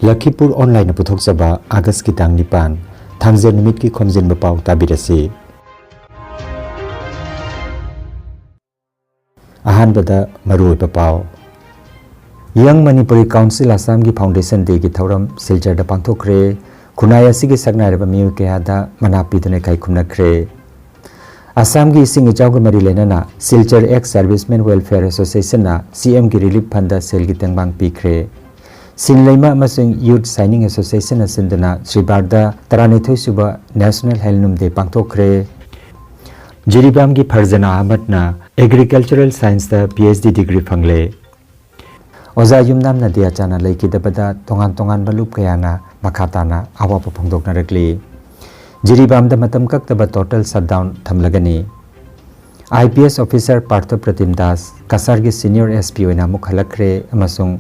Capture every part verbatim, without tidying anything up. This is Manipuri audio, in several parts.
ꯂꯈꯤꯄꯨꯔ ꯑꯣꯟꯂꯥꯏꯟꯅ ꯄꯨꯊꯣꯛꯆꯕ ꯑꯥꯒꯁꯀꯤ ꯇꯥꯡ ꯅꯤꯄꯥꯟ, ꯊꯥꯡꯖ ꯅꯨꯃꯤꯠꯀꯤ ꯈꯣꯝꯖꯤꯟꯕ ꯄꯥꯎ ꯇꯥꯕꯤꯔꯁꯤ꯫ ꯑꯍꯥꯟꯕꯗ ꯃꯔꯨꯑꯣꯏꯕ ꯄꯥꯎ꯫ ꯌꯪ ꯃꯅꯤꯄꯨꯔꯤ ꯀꯥꯎꯟꯁꯤꯜ ꯑꯁꯥꯝꯒꯤ ꯐꯥꯎꯟꯗꯦꯁꯟ ꯗꯦꯒꯤ ꯊꯧꯔꯝ ꯁꯤꯜꯆꯔꯗ ꯄꯥꯡꯊꯣꯛꯈ꯭ꯔꯦ꯫ ꯈꯨꯟꯅꯥꯏ ꯑꯁꯤꯒꯤ ꯁꯛꯅꯥꯏꯔꯕ ꯃꯤꯑꯣꯏ ꯀꯌꯥꯗ ꯃꯅꯥ ꯄꯤꯗꯨꯅ ꯏꯀꯥꯏ ꯈꯨꯝꯅꯈ꯭ꯔꯦ꯫ ꯑꯁꯥꯝꯒꯤ ꯏꯁꯤꯡ ꯏꯆꯥꯎꯒ ꯃꯔꯤ ꯂꯩꯅꯅ ꯁꯤꯜꯆꯔ ꯑꯦꯛꯁ ꯁꯔꯚꯤꯁꯃꯦꯟ ꯋꯦꯜꯐꯤꯌꯔ ꯑꯦꯁꯣꯁꯤꯌꯦꯁꯟꯅ ꯁꯤ ꯑꯦꯝꯒꯤ ꯔꯤꯂꯤꯐ ꯐꯟꯗ ꯁꯦꯜꯒꯤ ꯇꯦꯡꯕꯥꯡ ꯄꯤꯈ꯭ꯔꯦ꯫ ꯁꯤꯟ ꯂꯩꯃ ꯑꯃꯁꯨꯡ ꯌꯨꯠ ꯁꯥꯏꯅꯤꯡ ꯑꯦꯁꯣꯁꯤꯌꯦꯁꯟꯅ ꯁꯤꯟꯗꯨꯅ ꯁꯤꯕꯥꯔꯗ ꯇꯔꯥꯅꯤꯊꯣꯏ ꯁꯨꯕ ꯅꯦꯁꯅꯦꯜ ꯍꯦꯟꯂꯨꯝ ꯗꯦ ꯄꯥꯡꯊꯣꯛꯈ꯭ꯔꯦ꯫ ꯖꯤꯔꯤꯕꯥꯝꯒꯤ ꯐꯔꯖꯅꯥ ꯑꯍꯃꯗꯅ ꯑꯦꯒ꯭ꯔꯤꯀꯜꯆꯔꯦꯜ ꯁꯥꯏꯟꯁꯇ ꯄꯤ ꯑꯩꯆ ꯗꯤ ꯗꯤꯒ꯭ꯔꯤ ꯐꯪꯂꯦ꯫ ꯑꯣꯖꯥ ꯌꯨꯝꯅꯥꯝ ꯅꯗꯤꯌꯥꯆꯥꯅ ꯂꯩꯈꯤꯗꯕꯗ ꯇꯣꯉꯥꯟ ꯇꯣꯉꯥꯟꯕ ꯂꯨꯞ ꯀꯌꯥꯅ ꯃꯈꯥ ꯇꯥꯅ ꯑꯋꯥꯕ ꯐꯣꯡꯗꯣꯛꯅꯔꯛꯂꯤ꯫ ꯖꯤꯔꯤꯕꯥꯝꯗ ꯃꯇꯝ ꯀꯛꯇꯕ ꯇꯣꯇꯦꯜ ꯁꯠꯗꯥꯎꯟ ꯊꯝꯂꯒꯅꯤ꯫ I P S officer Partha Pratim Das ꯀꯁꯥꯔꯒꯤ ꯁꯤꯅꯤꯌꯔ ꯑꯦꯁ ꯄꯤ ꯑꯣꯏꯅ ꯑꯃꯨꯛ ꯍꯜꯂꯛꯈ꯭ꯔꯦ ꯑꯃꯁꯨꯡ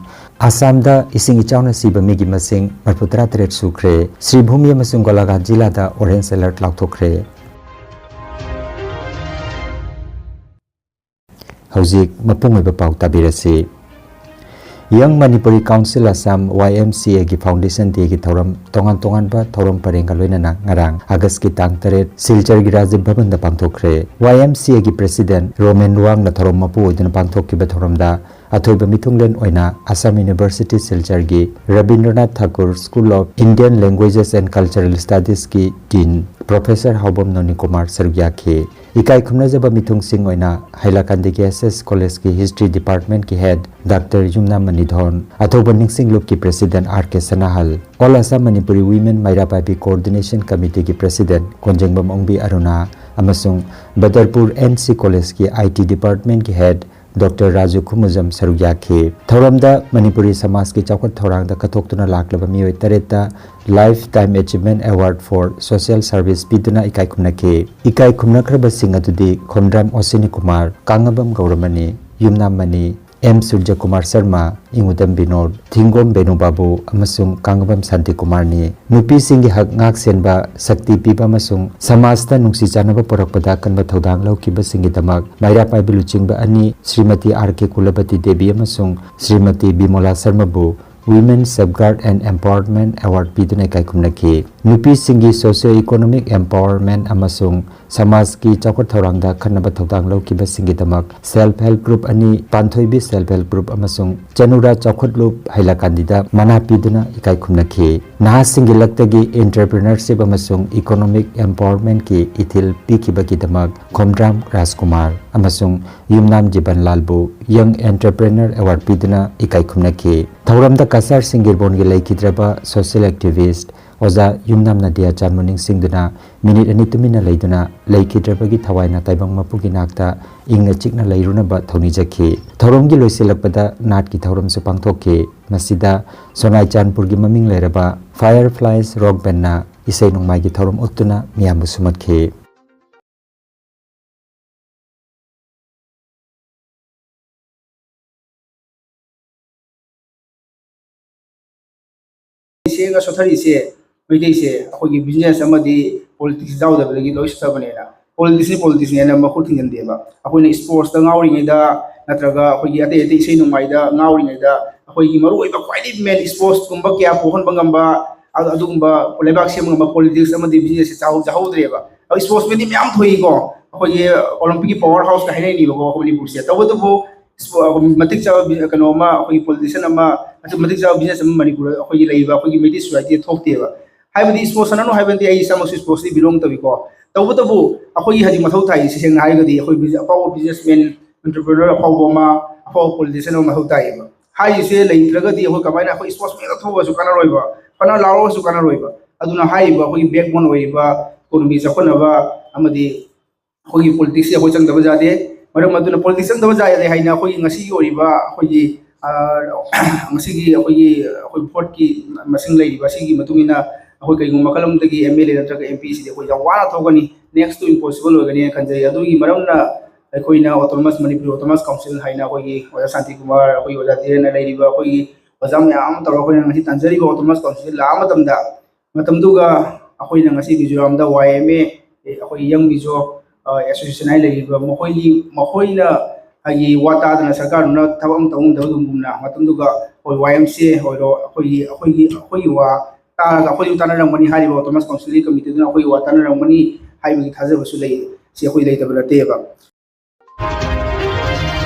ꯑꯁꯥꯝꯗ ꯏꯁꯤꯡ ꯏꯆꯥꯎꯅ ꯁꯤꯕ ꯃꯤꯒꯤ ꯃꯁꯤꯡ ꯃꯔꯤꯐꯨ ꯇꯔꯥ ꯇꯔꯦꯠ ꯁꯨꯈ꯭ꯔꯦ꯫ ꯁ꯭ꯔꯤꯚꯨꯃꯤ ꯑꯃꯁꯨꯡ ꯒꯣꯂꯥꯘꯥꯠ ꯖꯤꯂꯥꯗ ꯑꯣꯔꯦꯟꯖ ꯑꯦꯂꯔꯠ ꯂꯥꯎꯊꯣꯛꯈ꯭ꯔꯦ꯫ ꯍꯧꯖꯤꯛ ꯃꯄꯨꯡ ꯑꯣꯏꯕ ꯄꯥꯎ ꯇꯥꯕꯤꯔꯁꯤ꯫ ꯌꯪ ꯃꯅꯤꯄꯨꯔꯤ ꯀꯥꯎꯟꯁꯤꯜ ꯑꯁꯥꯝ, ꯋꯥꯏ ꯑꯦꯝ ꯁꯤ ꯑꯦꯒꯤ ꯐꯥꯎꯟꯗꯦꯁꯟ ꯗꯦꯒꯤ ꯊꯧꯔꯝ ꯇꯣꯉꯥꯟ ꯇꯣꯉꯥꯟꯕ ꯊꯧꯔꯝ ꯄꯔꯦꯡꯒ ꯂꯣꯏꯅꯅ ꯉꯔꯥꯡ ꯑꯥꯒꯁꯀꯤ ꯇꯥꯡ ꯇꯔꯦꯠ ꯁꯤꯜꯆꯔꯒꯤ ꯔꯥꯖꯤꯕ ꯚꯕꯟꯗ ꯄꯥꯡꯊꯣꯛꯈ꯭ꯔꯦ꯫ ꯋꯥꯏ ꯑꯦꯝ ꯁꯤ ꯑꯦꯒꯤ ꯄ꯭ꯔꯦꯁꯤꯗꯦꯟꯠ ꯔꯣꯃꯦꯟ ꯋꯥꯡꯅ ꯊꯧꯔꯝ ꯃꯄꯨ ꯑꯣꯏꯗꯨꯅ ꯄꯥꯡꯊꯣꯛꯈꯤꯕ ꯊꯧꯔꯝꯗ ꯑꯊꯣꯏꯕ ꯃꯤꯊꯨꯡꯂꯦꯟ ꯑꯣꯏꯅ ꯑꯁꯥꯝ ꯌꯨꯅꯤꯚꯔꯁꯤꯇꯤ ꯁꯤꯜꯆꯔꯒꯤ Rabindranath Thakur school of Indian languages and cultural ꯁ꯭ꯇꯗꯤꯁꯀꯤ ꯗꯤꯟ ꯄ꯭ꯔꯣꯐꯦꯁꯔ ꯍꯥꯎꯕꯝ ꯅꯣꯅꯤ ꯀꯨꯃꯥꯔ ꯁꯔꯨꯛ ꯌꯥꯈꯤ꯫ ꯏꯀꯥꯏ ꯈꯨꯝꯅꯖꯕ ꯃꯤꯊꯨꯡꯁꯤꯡ ꯑꯣꯏꯅ ꯍꯥꯏꯂꯥꯀꯥꯟꯗꯤꯒꯤ ꯑꯦꯁ ꯑꯦꯁ ꯀꯣꯂꯦꯖꯀꯤ ꯍꯤꯁꯇ꯭ꯔꯤ ꯗꯤꯄꯥꯔꯠꯃꯦꯟꯠꯀꯤ ꯍꯦꯗ ꯗꯥꯛꯇꯔ ꯌꯨꯝꯅꯥꯝ ꯃꯅꯤꯊꯣꯟ, ꯑꯊꯧꯕ ꯅꯤꯡꯁꯤꯡ ꯂꯨꯞꯀꯤ president R K Sanahal, all Assam Manipuri women Meira Paibi coordination ꯀꯃꯤꯇꯤꯒꯤ ꯄ꯭ꯔꯦꯁꯤꯗꯦꯟꯠ ꯀꯣꯟꯖꯦꯡꯕꯝ ꯑꯣꯡꯕꯤ ꯑꯔꯨꯅꯥ ꯑꯃꯁꯨꯡ ꯕꯗꯔꯄꯨꯔ ꯑꯦꯟ ꯁꯤ ꯀꯣꯂꯦꯖꯀꯤ ꯑꯥꯏ ꯇꯤ ꯗꯤꯄꯥꯔꯠꯃꯦꯟꯠꯀꯤ ꯍꯦꯗ ꯗꯣꯛꯇꯔ ꯔꯥꯖꯨ ꯈꯨꯃꯨꯖꯝ ꯁꯔꯨꯛ ꯌꯥꯈꯤ꯫ ꯊꯧꯔꯝꯗ ꯃꯅꯤꯄꯨꯔꯤ ꯁꯃꯥꯖꯀꯤ ꯆꯥꯎꯈꯠ ꯊꯧꯔꯥꯡꯗ ꯀꯠꯊꯣꯛꯇꯨꯅ ꯂꯥꯛꯂꯕ ꯃꯤꯑꯣꯏ ꯇꯔꯦꯠꯇ Lifetime Achievement Award for Social Service ꯄꯤꯗꯨꯅ ꯏꯀꯥꯏ ꯈꯨꯝꯅꯈꯤ꯫ ꯏꯀꯥꯏ ꯈꯨꯝꯅꯈ꯭ꯔꯕꯁꯤꯡ ꯑꯗꯨꯗꯤ ꯈꯣꯝꯗ꯭ꯔꯥꯝ ꯑꯣꯁꯤꯅꯤ ꯀꯨꯃꯥꯔ, ꯀꯥꯡꯉꯕꯝ ꯒꯧꯔꯃꯅꯤ, ꯌꯨꯝꯅꯥꯝ ꯃꯅꯤ, ꯑꯦꯝ ꯁꯨꯔꯖꯀꯨꯃꯥꯔ ꯁꯔꯃ, ꯏꯉꯨꯗꯝ ꯕꯤꯅꯣꯗ, ꯊꯤꯡꯒꯣꯝ ꯕꯦꯅꯨꯕꯥꯕꯨ ꯑꯃꯁꯨꯡ ꯀꯥꯡꯉꯕꯝ ꯁꯥꯟꯇꯤꯀꯨꯃꯥꯔꯅꯤ꯫ ꯅꯨꯄꯤꯁꯤꯡꯒꯤ ꯍꯛ ꯉꯥꯛ ꯁꯦꯟꯕ, ꯁꯛꯇꯤ ꯄꯤꯕ ꯑꯃꯁꯨꯡ ꯁꯃꯥꯖꯇ ꯅꯨꯡꯁꯤ ꯆꯥꯟꯅꯕ ꯄꯨꯔꯛꯄꯗ ꯑꯀꯟꯕ ꯊꯧꯗꯥꯡ ꯂꯧꯈꯤꯕꯁꯤꯡꯒꯤꯗꯃꯛ ꯃꯩꯔꯥ ꯄꯥꯏꯕꯤ ꯂꯨꯆꯤꯡꯕ ꯑꯅꯤ, ꯁ꯭ꯔꯤꯃꯇꯤ ꯑꯥꯔ ꯀꯦ ꯀꯨꯂꯕꯇꯤ ꯗꯦꯕꯤ ꯑꯃꯁꯨꯡ ꯁ꯭ꯔꯤꯃꯇꯤ ꯕꯤꯃꯣꯂꯥ ꯁꯔꯃꯕꯨ Women Safeguard and Empowerment Award ꯄꯤꯗꯨꯅ ꯏꯀꯥꯏ ꯈꯨꯝꯅꯈꯤ꯫ ꯅꯨꯄꯤꯁꯤꯡꯒꯤ socio economic empowerment ꯑꯃꯁꯨꯡ ꯁꯃꯥꯖꯀꯤ ꯆꯥꯎꯈꯠ ꯊꯧꯔꯥꯡꯗ ꯑꯈꯟꯅꯕ ꯊꯧꯗꯥꯡ ꯂꯧꯈꯤꯕꯁꯤꯡꯒꯤꯗꯃꯛ self help group ꯑꯅꯤ, ꯄꯥꯟꯊꯣꯏꯕꯤ self help group ꯑꯃꯁꯨꯡ ꯆꯅꯨꯔꯥ ꯆꯥꯎꯈꯠꯂꯨꯞ ꯍꯩꯂꯥꯀꯥꯟꯗꯤꯗ ꯃꯅꯥ ꯄꯤꯗꯨꯅ ꯏꯀꯥꯏ ꯈꯨꯝꯅꯈꯤ꯫ ꯅꯍꯥꯁꯤꯡꯒꯤ ꯂꯛꯇꯒꯤ entrepreneurship ꯑꯃꯁꯨꯡ economic empowermentꯀꯤ ꯏꯊꯤꯜ ꯄꯤꯈꯤꯕꯒꯤꯗꯃꯛ ꯈꯣꯝꯗ꯭ꯔꯥꯝ ꯔꯥꯖꯀꯨꯃꯥꯔ ꯑꯃꯁꯨꯡ ꯌꯨꯝꯅꯥꯝ ꯖꯤꯕꯟꯂꯥꯜꯕꯨ Young Entrepreneur Award ꯄꯤꯗꯨꯅ ꯏꯀꯥꯏ ꯈꯨꯝꯅꯈꯤ꯫ ꯊꯧꯔꯝꯗ ꯀꯆꯥꯔ ꯁꯤꯡꯒꯤꯔꯕꯣꯟꯒꯤ ꯂꯩꯈꯤꯗ꯭ꯔꯕ social activist ꯑꯣꯖꯥ ꯌꯨꯝꯅꯥꯝ ꯅꯗꯤꯌꯥꯆꯥꯟꯕꯨ ꯅꯤꯡꯁꯤꯡꯗꯨꯅ ꯃꯤꯅꯤꯠ ꯑꯅꯤ ꯇꯨꯃꯤꯟꯅ ꯂꯩꯗꯨꯅ ꯂꯩꯈꯤꯗ꯭ꯔꯕꯒꯤ ꯊꯋꯥꯏꯅ ꯇꯥꯏꯕꯪ ꯃꯄꯨꯒꯤ ꯅꯥꯛꯇ ꯏꯪꯅ ꯆꯤꯛꯅ ꯂꯩꯔꯨꯅꯕ ꯊꯧꯅꯤꯖꯈꯤ꯫ ꯊꯧꯔꯝꯒꯤ ꯂꯣꯏꯁꯤꯜꯂꯛꯄꯗ ꯅꯥꯠꯀꯤ ꯊꯧꯔꯝꯁꯨ ꯄꯥꯡꯊꯣꯛꯈꯤ꯫ ꯃꯁꯤꯗ ꯁꯣꯅꯥꯏꯆꯥꯟꯄꯨꯔꯒꯤ ꯃꯃꯤꯡ ꯂꯩꯔꯕ Fireflies Rock Bandꯅ ꯏꯁꯩ ꯅꯣꯡꯃꯥꯏꯒꯤ ꯊꯧꯔꯝ ꯎꯠꯇꯨꯅ ꯃꯤꯌꯥꯝꯕꯨ ꯁꯨꯝꯍꯠꯈꯤ꯫ ꯏꯆꯦꯒ ꯁꯣꯊꯔꯤꯁꯦ, ꯃꯩꯇꯩꯁꯦ ꯑꯩꯈꯣꯏꯒꯤ business ꯑꯃꯗꯤ politics ꯌꯥꯎꯗꯕꯗꯒꯤ ꯂꯣꯏ ꯁꯣꯊꯕꯅꯦꯅ, politicsꯅꯤ politicsꯅꯦꯅ ꯃꯈꯨꯠ ꯊꯤꯡꯖꯤꯟꯗꯦꯕ꯫ ꯑꯩꯈꯣꯏꯅ sportsꯇ ꯉꯥꯎꯔꯤꯉꯩꯗ, ꯅꯠꯇ꯭ꯔꯒ ꯑꯩꯈꯣꯏꯒꯤ ꯑꯇꯩ ꯑꯇꯩ ꯏꯁꯩ ꯅꯣꯡꯃꯥꯏꯗ ꯉꯥꯎꯔꯤꯉꯩꯗ, ꯑꯩꯈꯣꯏꯒꯤ ꯃꯔꯨꯑꯣꯏꯕ ꯈ꯭ꯋꯥꯏꯗꯒꯤ main sportsꯀꯨꯝꯕ ꯀꯌꯥ ꯄꯣꯛꯍꯟꯕ ꯉꯝꯕ, ꯑ-, ꯑꯗꯨꯒꯨꯝꯕ ꯂꯩꯕꯥꯛ ꯁꯦꯝꯕ ꯉꯝꯕ politics ꯑꯃꯗꯤ businessꯁꯦ ꯆꯥꯎ-, ꯆꯥꯍꯧꯗ꯭ꯔꯦꯕ꯫ ꯑꯗꯣ sportsmanꯗꯤ ꯃꯌꯥꯝ ꯊꯣꯛꯏꯀꯣ, ꯑꯩꯈꯣꯏꯒꯤ Olympicꯀꯤ power houseꯀ ꯍꯥꯏꯅꯔꯤꯅꯦꯕꯀꯣ ꯑꯩꯈꯣꯏ ꯃꯅꯤꯄꯨꯔꯁꯦ꯫ ꯇꯧꯕꯇꯕꯨ ꯏꯁꯄꯣ-, ꯃꯇꯤꯛ ꯆꯥꯕ ꯕꯤ-, ꯀꯩꯅꯣ ꯑꯃ, ꯑꯩꯈꯣꯏꯒꯤ politician ꯑꯃ, ꯅꯠꯇ꯭ꯔꯒ ꯃꯇꯤꯛ ꯆꯥꯕ business ꯑꯃ ꯃꯅꯤꯄꯨꯔꯗ ꯑꯩꯈꯣꯏꯒꯤ ꯂꯩꯔꯤꯕ ꯑꯩꯈꯣꯏꯒꯤ ꯃꯩꯇꯩ societyꯗ ꯊꯣꯛꯇꯦꯕ꯫ ꯍꯥꯏꯕꯗꯤ sports ꯁꯥꯟꯅꯅꯨ ꯍꯥꯏꯕ ꯅꯠꯇꯦ, ꯑꯩ ꯏꯁꯥꯃꯛꯁꯨ sportsꯇ belong ꯇꯧꯏꯀꯣ꯫ ꯇꯧꯕꯇꯕꯨ ꯑꯩꯈꯣꯏꯒꯤ ꯍꯧꯖꯤꯛ ꯃꯊꯧ ꯇꯥꯏ, ꯁꯦꯡꯅ ꯍꯥꯏꯔꯒꯗꯤ ꯑꯩꯈꯣꯏ business-, ꯑꯐꯥꯎꯕ businessman, entrepreneur ꯑꯐꯥꯎꯕ ꯑꯃ, ꯑꯐꯥꯎꯕ politician ꯑꯃ ꯃꯊꯧ ꯇꯥꯏꯌꯦꯕ꯫ ꯍꯥꯏꯔꯤꯁꯦ ꯂꯩꯇ꯭ꯔꯒꯗꯤ ꯑꯩꯈꯣꯏ ꯀꯃꯥꯏꯅ ꯑꯩꯈꯣꯏ sportsmanꯗ ꯊꯣꯛꯑꯁꯨ ꯀꯥꯟꯅꯔꯣꯏꯕ, ꯐꯅ ꯂꯥꯎꯔꯒꯁꯨ ꯀꯥꯟꯅꯔꯣꯏꯕ꯫ ꯑꯗꯨꯅ ꯍꯥꯏꯔꯤꯕ ꯑꯩꯈꯣꯏꯒꯤ backbone ꯑꯣꯏꯔꯤꯕ economy ꯆꯥꯎꯈꯠꯅꯕ ꯑꯃꯗꯤ ꯑꯩꯈꯣꯏꯒꯤ politicsꯁꯦ ꯑꯩꯈꯣꯏ ꯆꯪꯗꯕ ꯌꯥꯗꯦ꯫ ꯃꯔꯝ ꯑꯗꯨꯅ politics ꯆꯪꯗꯕ ꯌꯥꯗꯦ ꯍꯥꯏꯅ ꯑꯩꯈꯣꯏꯒꯤ ꯉꯁꯤꯒꯤ ꯑꯣꯏꯔꯤꯕ ꯑꯩꯈꯣꯏꯒꯤ, ꯑ, ꯉꯁꯤꯒꯤ ꯑꯩꯈꯣꯏꯒꯤ, ꯑꯩꯈꯣꯏ voteꯀꯤ ꯃꯁꯤꯡ ꯂꯩꯔꯤꯕ ꯑꯁꯤꯒꯤ ꯃꯇꯨꯡ ꯏꯟꯅ ꯑꯩꯈꯣꯏ ꯀꯩꯒꯨꯝꯕ ꯃꯈꯜ ꯑꯃꯗꯒꯤ MLA ꯅꯠꯇ꯭ꯔꯒ MPꯁꯤꯗꯤ ꯑꯩꯈꯣꯏ ꯌꯥꯝ ꯋꯥꯅ ꯊꯣꯛꯀꯅꯤ, next to impossible ꯑꯣꯏꯒꯅꯤꯅ ꯈꯟꯖꯩ꯫ ꯑꯗꯨꯒꯤ ꯃꯔꯝꯅ ꯑꯩꯈꯣꯏꯅ autonomous, ꯃꯅꯤꯄꯨꯔ Autonomous Council ꯍꯥꯏꯅ ꯑꯩꯈꯣꯏꯒꯤ ꯑꯣꯖꯥ ꯁꯥꯟꯇꯤ ꯀꯨꯃꯥꯔ, ꯑꯩꯈꯣꯏꯒꯤ ꯑꯣꯖꯥ ꯙꯤꯔꯦꯟꯅ ꯂꯩꯔꯤꯕ ꯑꯩꯈꯣꯏꯒꯤ ꯑꯣꯖꯥ ꯃꯌꯥꯝ ꯑꯃ ꯇꯧꯔꯒ ꯑꯩꯈꯣꯏꯅ ꯉꯁꯤ ꯇꯥꯟꯖꯔꯤꯕ autonomous council ꯂꯥꯛꯑ ꯃꯇꯝꯗ, ꯃꯇꯝꯗꯨꯒ ꯑꯩꯈꯣꯏꯅ ꯉꯁꯤ ꯃꯤꯖꯣꯔꯥꯝꯗ YMA, ꯑꯩꯈꯣꯏ Young Mizo, ꯑ, Association ꯍꯥꯏꯅ ꯂꯩꯔꯤꯕ ꯃꯈꯣꯏꯒꯤ, ꯃꯈꯣꯏꯅ ꯍꯥꯏꯗꯤ ꯋꯥ ꯇꯥꯗꯅ ꯁꯔꯀꯥꯔꯗꯨꯅ ꯊꯕꯛ ꯑꯃ ꯇꯧꯉꯝꯗꯕꯒꯨꯝꯅ ꯃꯇꯝꯗꯨꯒ ꯑꯩꯈꯣꯏ ꯋꯥꯏ ꯑꯦꯝ ꯁꯤ ꯑꯦ ꯑꯣꯏꯔꯣ, ꯑꯩꯈꯣꯏꯒꯤ ꯑꯩꯈꯣꯏꯒꯤ ꯑꯩꯈꯣꯏꯒꯤ ꯋꯥ ꯇꯥꯔꯒ ꯑꯩꯈꯣꯏꯁꯨ ꯇꯥꯟꯅꯔꯝꯒꯅꯤ, ꯍꯥꯏꯔꯤꯕ ꯑꯣꯇꯣꯅꯣꯃꯁ ꯀꯥꯎꯟꯁꯤꯜꯒꯤ ꯀꯃꯤꯇꯤꯗꯨꯅ ꯑꯩꯈꯣꯏꯒꯤ ꯋꯥ ꯇꯥꯟꯅꯔꯝꯒꯅꯤ ꯍꯥꯏꯕꯒꯤ ꯊꯥꯖꯕꯁꯨ ꯂꯩ꯫ ꯁꯤ ꯑꯩꯈꯣꯏ ꯂꯩꯇꯕ ꯅꯠꯇꯦꯕ꯫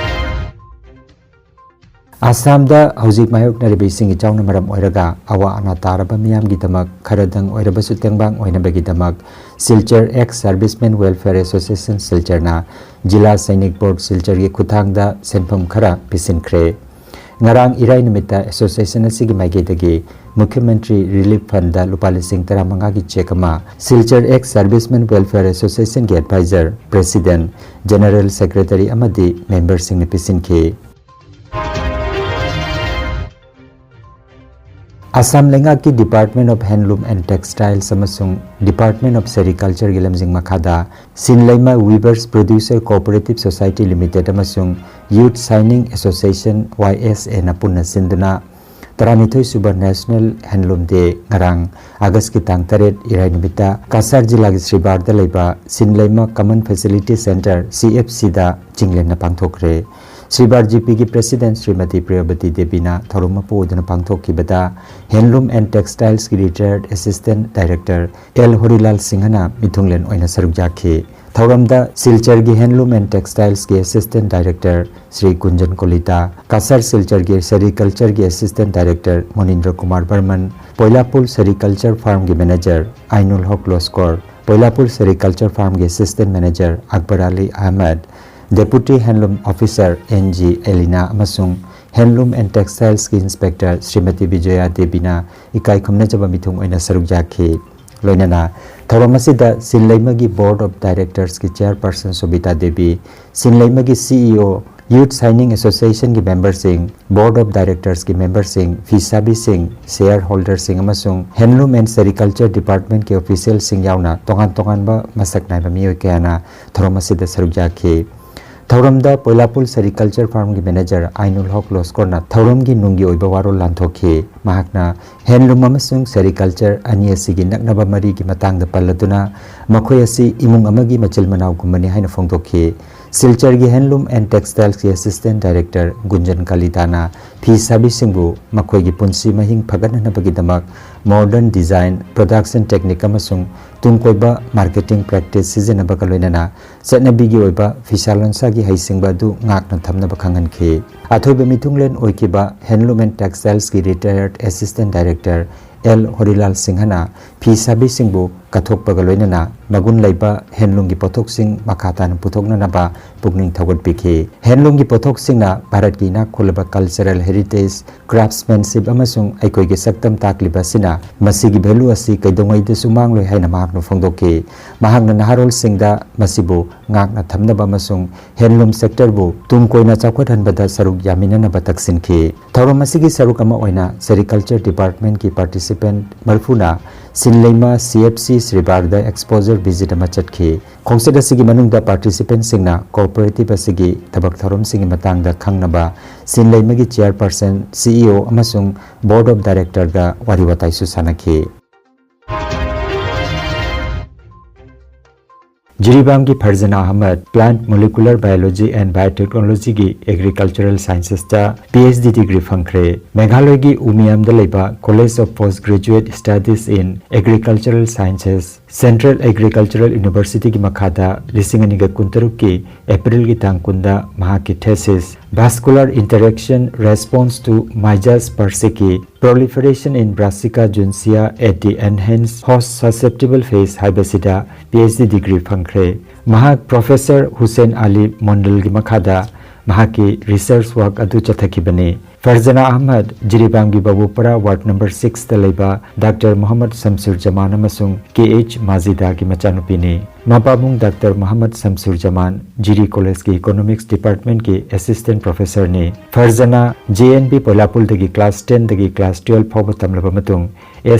ꯑꯁꯥꯝꯗ ꯍꯧꯖꯤꯛ ꯃꯥꯌꯣꯛꯅꯔꯤꯕ ꯏꯁꯤꯡ ꯏꯆꯥꯎꯅ ꯃꯔꯝ ꯑꯣꯏꯔꯒ ꯑꯋꯥ ꯑꯅꯥ ꯇꯥꯔꯕ ꯃꯤꯌꯥꯝꯒꯤꯗꯃꯛ ꯈꯔꯗꯪ ꯑꯣꯏꯔꯕꯁꯨ ꯇꯦꯡꯕꯥꯡ ꯑꯣꯏꯅꯕꯒꯤꯗꯃꯛ Silchar ex servicemen welfare association ꯁꯤꯜꯆꯔꯅ ꯖꯤꯂꯥ ꯁꯩꯅꯤꯛ ꯕꯣꯔꯗ ꯁꯤꯜꯆꯔꯒꯤ ꯈꯨꯠꯊꯥꯡꯗ ꯁꯦꯟꯐꯝ ꯈꯔ ꯄꯤꯁꯤꯟꯈ꯭ꯔꯦ꯫ ꯉꯔꯥꯡ ꯏꯔꯥꯏ ꯅꯨꯃꯤꯠꯇ ꯑꯦꯁꯣꯁꯤꯌꯦꯁꯟ ꯑꯁꯤꯒꯤ ꯃꯥꯏꯀꯩꯗꯒꯤ ꯃꯨꯈ꯭ꯌ ꯃꯟꯇ꯭ꯔꯤ ꯔꯤꯂꯤꯐ ꯐꯟꯗ ꯂꯨꯄꯥ ꯂꯤꯁꯤꯡ ꯇꯔꯥꯃꯉꯥꯒꯤ ꯆꯦꯛ ꯑꯃ ꯁꯤꯜꯆꯔ ꯑꯦꯛꯁ ꯁꯥꯔꯚꯤꯁꯃꯦꯟ ꯋꯦꯜꯐꯤꯌꯔ ꯑꯦꯁꯣꯁꯤꯌꯦꯁꯟꯒꯤ ꯑꯦꯗꯚꯥꯏꯖꯔ, ꯄ꯭ꯔꯦꯁꯤꯗꯦꯟꯠ, ꯖꯦꯅꯔꯦꯜ ꯁꯦꯀ꯭ꯔꯦꯇꯔꯤ ꯑꯃꯗꯤ ꯃꯦꯝꯕꯔꯁꯤꯡꯅ ꯄꯤꯁꯤꯟꯈꯤ꯫ ꯑꯁꯥꯝ ꯂꯩꯉꯥꯛꯀꯤ Department of Handloom and Textiles ꯑꯃꯁꯨꯡ Department of Sericultureꯒꯤ ꯂꯝꯖꯤꯡ ꯃꯈꯥꯗ ꯁꯤꯟꯂꯩꯃ Weavers Producer Cooperative Society Limited ꯑꯃꯁꯨꯡ Youth Signing Association, Y S Aꯅ ꯄꯨꯟꯅ ꯁꯤꯟꯗꯨꯅ ꯇꯔꯥꯅꯤꯊꯣꯏ ꯁꯨꯕ National Handloom Day ꯉꯔꯥꯡ ꯑꯥꯒꯁꯀꯤ ꯇꯥꯡ ꯇꯔꯦꯠ, ꯏꯔꯥꯏ ꯅꯨꯃꯤꯠꯇ ꯀꯁꯥꯔ ꯖꯤꯂꯥꯒꯤ ꯁ꯭ꯔꯤꯕꯥꯔꯗ ꯂꯩꯕ ꯁꯤꯟꯂꯩꯃ Common Facility Centre, C F Cꯗ ꯆꯤꯡꯂꯦꯟꯅ ꯄꯥꯡꯊꯣꯛꯈ꯭ꯔꯦ꯫ ꯁ꯭ꯔꯤꯕꯥꯔ ꯖꯤ ꯄꯤꯒꯤ ꯄ꯭ꯔꯦꯁꯤꯗꯦꯟꯠ ꯁ꯭ꯔꯤꯃꯇꯤ ꯄ꯭ꯔꯤꯌꯥꯕꯇꯤ ꯗꯦꯕꯤꯅ ꯊꯧꯔꯝ ꯃꯄꯨ ꯑꯣꯏꯗꯨꯅ ꯄꯥꯡꯊꯣꯛꯈꯤꯕꯗ Handloom and Textilesꯀꯤ retired assistant director L ꯍꯣꯔꯤꯂꯥꯜ ꯁꯤꯡꯍꯅ ꯃꯤꯊꯨꯡꯂꯦꯟ ꯑꯣꯏꯅ ꯁꯔꯨꯛ ꯌꯥꯈꯤ꯫ ꯊꯧꯔꯝꯗ ꯁꯤꯜꯆꯔꯒꯤ Handloom and Textilesꯀꯤ assistant director Shri ꯀꯨꯟꯖꯟ ꯀꯣꯂꯤꯇꯥ, Cachar ꯁꯤꯜꯆꯔꯒꯤ Sericultureꯒꯤ assistant director ꯃꯣꯅꯤꯟꯗ꯭ꯔ Kumar Barman, ꯄꯣꯏꯂꯥꯄꯨꯜ Sericulture Farmꯒꯤ manager ꯑꯥꯏꯅꯨꯜ ꯍꯣꯛ ꯂꯣꯁꯀꯣꯔ, ꯄꯣꯏꯂꯥꯄꯨꯜ Sericulture Farmꯒꯤ assistant manager Akbar Ali Ahmad, Deputy Handloom Officer N G ꯑꯦꯂꯤꯅꯥ ꯑꯃꯁꯨꯡ Handloom and Textilesꯀꯤ inspector ꯁ꯭ꯔꯤꯃꯇꯤ ꯕꯤꯖꯣꯌꯥ ꯗꯦꯕꯤꯅ ꯏꯀꯥꯏ ꯈꯨꯝꯅꯖꯕ ꯃꯤꯊꯨꯡ ꯑꯣꯏꯅ ꯁꯔꯨꯛ ꯌꯥꯈꯤ꯫ ꯂꯣꯏꯅꯅ ꯊꯧꯔꯝ ꯑꯁꯤꯗ ꯁꯤꯟꯂꯩꯃꯒꯤ Board of Directorsꯀꯤ chairperson ꯁꯣꯕꯤꯇꯥ Devi, ꯁꯤꯟꯂꯩꯃꯒꯤ C E O, Youth Signing Associationꯒꯤ memberꯁꯤꯡ, Board of Directorsꯀꯤ memberꯁꯤꯡ, ꯐꯤꯁꯥꯕꯤꯁꯤꯡ, shareholderꯁꯤꯡ ꯑꯃꯁꯨꯡ Handloom and Sericulture Departmentꯀꯤ officialꯁꯤꯡ ꯌꯥꯎꯅ ꯇꯣꯉꯥꯟ ꯇꯣꯉꯥꯟꯕ ꯃꯁꯛ ꯅꯥꯏꯕ ꯃꯤꯑꯣꯏ ꯀꯌꯥꯅ ꯊꯧꯔꯝ ꯑꯁꯤꯗ ꯁꯔꯨꯛ ꯌꯥꯈꯤ꯫ ꯊꯧꯔꯝꯗ ꯄꯣꯏꯂꯥꯄꯨꯜ Sericulture Farmꯒꯤ manager ꯑꯥꯏꯅꯨꯜ ꯍꯣꯛ ꯂꯣꯁꯀꯣꯔꯅ ꯊꯧꯔꯝꯒꯤ ꯅꯨꯡꯒꯤ ꯑꯣꯏꯕ ꯋꯥꯔꯣꯜ ꯂꯥꯟꯊꯣꯛꯈꯤ꯫ ꯃꯍꯥꯛꯅ handloom ꯑꯃꯁꯨꯡ sericulture ꯑꯅꯤ ꯑꯁꯤꯒꯤ ꯅꯛꯅꯕ ꯃꯔꯤꯒꯤ ꯃꯇꯥꯡꯗ ꯄꯜꯂꯗꯨꯅ ꯃꯈꯣꯏ ꯑꯁꯤ ꯏꯃꯨꯡ ꯑꯃꯒꯤ ꯃꯆꯤꯜ ꯃꯅꯥꯎꯒꯨꯝꯕꯅꯤ ꯍꯥꯏꯅ ꯐꯣꯡꯗꯣꯛꯈꯤ꯫ ꯁꯤꯜꯆꯔꯒꯤ Handloom and Textilesꯀꯤ Assistant Director ꯒꯨꯟꯖꯟ ꯀꯂꯤꯇꯥꯅ ꯐꯤ ꯁꯥꯕꯤꯁꯤꯡꯕꯨ ꯃꯈꯣꯏꯒꯤ ꯄꯨꯟꯁꯤ ꯃꯍꯤꯡ ꯐꯒꯠꯅꯅꯕꯒꯤꯗꯃꯛ modern design, production technique ꯑꯃꯁꯨꯡ ꯇꯨꯡ ꯀꯣꯏꯕ marketing practice ꯁꯤꯖꯤꯟꯅꯕꯒ ꯂꯣꯏꯅꯅ ꯆꯠꯅꯕꯤꯒꯤ ꯑꯣꯏꯕ ꯐꯤꯁꯥ ꯂꯣꯟꯁꯥꯒꯤ ꯍꯩꯁꯤꯡꯕ ꯑꯗꯨ ꯉꯥꯛꯅ ꯊꯝꯅꯕ ꯈꯪꯍꯟꯈꯤ꯫ ꯑꯊꯣꯏꯕ ꯃꯤꯊꯨꯡꯂꯦꯟ ꯑꯣꯏꯈꯤꯕ Handloom and Textilesꯀꯤ retired Assistant Director L Horilal ꯁꯤꯡꯍꯅ ꯐꯤ ꯁꯥꯕꯤꯁꯤꯡꯕꯨ ꯀꯠꯊꯣꯛꯄꯒ ꯂꯣꯏꯅꯅ ꯃꯒꯨꯟ ꯂꯩꯕ handloomꯒꯤ ꯄꯣꯠꯊꯣꯛꯁꯤꯡ ꯃꯈꯥ ꯇꯥꯅ ꯄꯨꯊꯣꯛꯅꯅꯕ ꯄꯨꯛꯅꯤꯡ ꯊꯧꯒꯠꯄꯤꯈꯤ꯫ Handloomꯒꯤ ꯄꯣꯠꯊꯣꯛꯁꯤꯡꯅ ꯚꯥꯔꯠꯀꯤ ꯏꯅꯥꯛ ꯈꯨꯜꯂꯕ cultural heritage, craftsmanship ꯑꯃꯁꯨꯡ ꯑꯩꯈꯣꯏꯒꯤ ꯁꯛꯇꯝ ꯇꯥꯛꯂꯤꯕ ꯑꯁꯤꯅ ꯃꯁꯤꯒꯤ value ꯑꯁꯤ ꯀꯩꯗꯧꯉꯩꯗꯁꯨ ꯃꯥꯡꯂꯣꯏ ꯍꯥꯏꯅ ꯃꯍꯥꯛꯅ ꯐꯣꯡꯗꯣꯛꯈꯤ꯫ ꯃꯍꯥꯛꯅ ꯅꯍꯥꯔꯣꯜꯁꯤꯡꯗ ꯃꯁꯤꯕꯨ ꯉꯥꯛꯅ ꯊꯝꯅꯕ ꯑꯃꯁꯨꯡ handloom sectorꯕꯨ ꯇꯨꯡ ꯀꯣꯏꯅ ꯆꯥꯎꯈꯠꯍꯟꯕꯗ ꯁꯔꯨꯛ ꯌꯥꯃꯤꯟꯅꯅꯕ ꯇꯛꯁꯤꯟꯈꯤ꯫ ꯊꯧꯔꯝ ꯑꯁꯤꯒꯤ ꯁꯔꯨꯛ ꯑꯃ ꯑꯣꯏꯅ Sericulture Departmentꯀꯤ participant ꯃꯔꯤꯐꯨꯅ ꯁꯤꯟꯂꯩꯃ CFC ꯁ꯭ꯔꯤꯕꯥꯒꯗ exposure visit ꯑꯃ ꯆꯠꯈꯤ꯫ ꯈꯣꯡꯆꯠ ꯑꯁꯤꯒꯤ ꯃꯅꯨꯡꯗ participantꯁꯤꯡꯅ cooperative ꯑꯁꯤꯒꯤ ꯊꯕꯛ ꯊꯧꯔꯝꯁꯤꯡꯒꯤ ꯃꯇꯥꯡꯗ ꯈꯪꯅꯕ ꯁꯤꯟꯂꯩꯃꯒꯤ chairperson, CEO ꯑꯃꯁꯨꯡ board of directorꯒ ꯋꯥꯔꯤ ꯋꯥꯇꯥꯏꯁꯨ ꯁꯥꯟꯅꯈꯤ꯫ ꯖꯤꯔꯤꯕꯥꯝꯒꯤ ꯐꯔꯖꯅꯥ Ahmad Plant Molecular Biology and Biotechnologyꯒꯤ Agricultural Sciencesꯇ PhD degree ꯐꯪꯈ꯭ꯔꯦ꯫ ꯃꯦꯘꯥꯂꯌꯒꯤ ꯎꯃꯤꯌꯥꯝꯗ ꯂꯩꯕ College of Postgraduate Studies in Agricultural Sciences, Central Agricultural Universityꯒꯤ ꯃꯈꯥꯗ ꯂꯤꯁꯤꯡ ꯑꯅꯤꯒ ꯀꯨꯟꯇꯔꯨꯛꯀꯤ Aprilꯒꯤ ꯇꯥꯡ ꯀꯨꯟꯗ ꯃꯍꯥꯛꯀꯤ thesis Vascular Interaction Response to Myjas persicae Proliferation in Brassica juncea at the Enhanced Host Susceptible Phase ꯍꯥꯏꯕꯁꯤꯗ PhD degree ꯐꯪꯈ꯭ꯔꯦ꯫ ꯃꯍꯥꯛ Professor ꯍꯨꯁꯦꯟ ꯑꯂꯤ ꯃꯣꯟꯗꯜꯒꯤ ꯃꯈꯥꯗ ꯃꯍꯥꯛꯀꯤ research work ꯑꯗꯨ ꯆꯠꯊꯈꯤꯕꯅꯤ꯫ ꯐꯔꯖꯅꯥ ꯑꯍꯃꯗ ꯖꯤꯔꯤꯕꯥꯝꯒꯤ ꯕꯕꯨꯄꯔꯥ ward number sixꯇ ꯂꯩꯕ Doctor ꯃꯣꯍꯝꯃꯗ ꯁꯝꯁꯨꯔ ꯖꯃꯥꯟ ꯑꯃꯁꯨꯡ KH ꯃꯥꯖꯤꯗꯥꯒꯤ ꯃꯆꯥꯅꯨꯄꯤꯅꯤ꯫ ꯃꯄꯥꯕꯨꯡ Doctor ꯃꯣꯍꯝꯃꯗ ꯁꯝꯁꯨꯔ ꯖꯃꯥꯟ ꯖꯤꯔꯤ Collegeꯀꯤ Economics Departmentꯀꯤ Assistant Professorꯅꯤ꯫ ꯐꯔꯖꯅꯥ JNV ꯄꯣꯏꯂꯥꯄꯨꯜꯗꯒꯤ class tenꯗꯒꯤ class twelve ꯐꯥꯎꯕ ꯇꯝꯂꯕ ꯃꯇꯨꯡ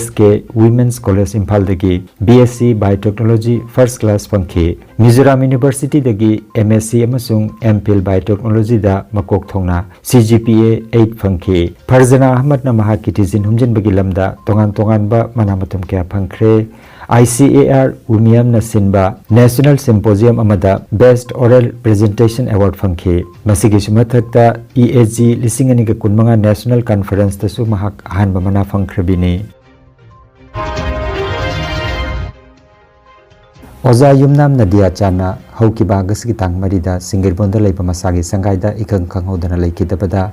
SK Women's College ꯏꯝꯐꯥꯜꯗꯒꯤ BSc Biotechnology first class ꯐꯪꯈꯤ꯫ ꯃꯤꯖꯣꯔꯥꯝ Universityꯗꯒꯤ MSc ꯑꯃꯁꯨꯡ MPhil Biotechnology ꯇꯦꯛꯅꯣꯂꯣꯖꯤꯗ ꯃꯀꯣꯛ ꯊꯣꯡꯅ ꯁꯤ ꯖꯤ ꯄꯤ ꯑꯦ ꯑꯩꯠ ꯐꯪꯈꯤ꯫ ꯐꯔꯖꯅꯥ ꯑꯍꯃꯗꯅ ꯃꯍꯥꯛꯀꯤ ꯊꯤꯖꯤꯟ ꯍꯨꯝꯖꯤꯟꯕꯒꯤ ꯂꯝꯗ ꯇꯣꯉꯥꯟ ꯇꯣꯉꯥꯟꯕ ꯃꯅꯥ ꯃꯊꯨꯝ ꯀꯌꯥ ꯐꯪꯈ꯭ꯔꯦ꯫ ꯑꯥꯏ ꯁꯤ ꯑꯦ ꯑꯥꯔ ꯋꯨꯃꯤꯌꯝꯅ ꯁꯤꯟꯕ National Symposium ꯑꯃꯗ Best Oral Presentation Award ꯐꯪꯈꯤ꯫ ꯃꯁꯤꯒꯤꯁꯨ ꯃꯊꯛꯇ ꯏ ꯑꯦ ꯖꯤ ꯂꯤꯁꯤꯡ ꯑꯅꯤꯒ ꯀꯨꯟꯃꯉꯥ National Conferenceꯇꯁꯨ ꯃꯍꯥꯛ ꯑꯍꯥꯟꯕ ꯃꯅꯥ ꯐꯪꯈ꯭ꯔꯕꯤꯅꯤ꯫ ꯑꯣꯖꯥ ꯌꯨꯝꯅꯥꯝ ꯅꯗꯤꯌꯥ ꯆꯥꯟꯅ ꯍꯧꯈꯤꯕ ꯑꯥꯒꯁꯀꯤ ꯇꯥꯡ ꯃꯔꯤꯗ ꯁꯤꯡꯒꯤꯔꯕꯣꯟꯗ ꯂꯩꯕ ꯃꯁꯥꯒꯤ ꯁꯪꯒꯥꯏꯗ ꯏꯈꯪ ꯈꯪꯍꯧꯗꯅ ꯂꯩꯈꯤꯗꯕꯗ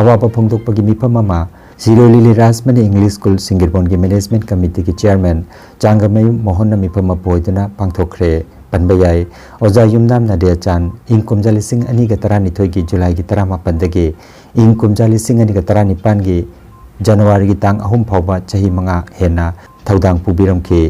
ꯑꯋꯥꯕ ꯐꯣꯡꯗꯣꯛꯄꯒꯤ ꯃꯤꯐꯝ ꯑꯃ ꯁꯤꯔꯣꯏ ꯂꯤꯂꯤ Rajmani English school ꯁꯤꯡꯒꯤꯔꯕꯣꯟꯒꯤ management ꯀꯃꯤꯇꯤꯒꯤ chairman ꯆꯥꯡꯒꯃꯌꯨꯝ ꯃꯣꯍꯟꯅ ꯃꯤꯐꯝ ꯑꯃ ꯄꯨ ꯑꯣꯏꯗꯨꯅ ꯄꯥꯡꯊꯣꯛꯈ꯭ꯔꯦ꯫ ꯄꯟꯕ ꯌꯥꯏ, ꯑꯣꯖꯥ ꯌꯨꯝꯅꯥꯝ ꯅꯗꯤꯌꯥ ꯆꯥꯟ ꯏꯪ ꯀꯨꯝꯖꯥ ꯂꯤꯁꯤꯡ ꯑꯅꯤꯒ ꯇꯔꯥꯅꯤꯊꯣꯏꯒꯤ ꯖꯨꯂꯥꯏꯒꯤ ꯇꯔꯥꯃꯥꯄꯟꯗꯒꯤ ꯏꯪ ꯀꯨꯝꯖꯥ ꯂꯤꯁꯤꯡ ꯑꯅꯤꯒ ꯇꯔꯥꯅꯤꯄꯥꯟꯒꯤ ꯖꯅꯋꯥꯔꯤꯒꯤ ꯇꯥꯡ ꯑꯍꯨꯝ ꯐꯥꯎꯕ ꯆꯍꯤ ꯃꯉꯥ ꯍꯦꯟꯅ ꯊꯧꯗꯥꯡ ꯄꯨꯕꯤꯔꯝꯈꯤ꯫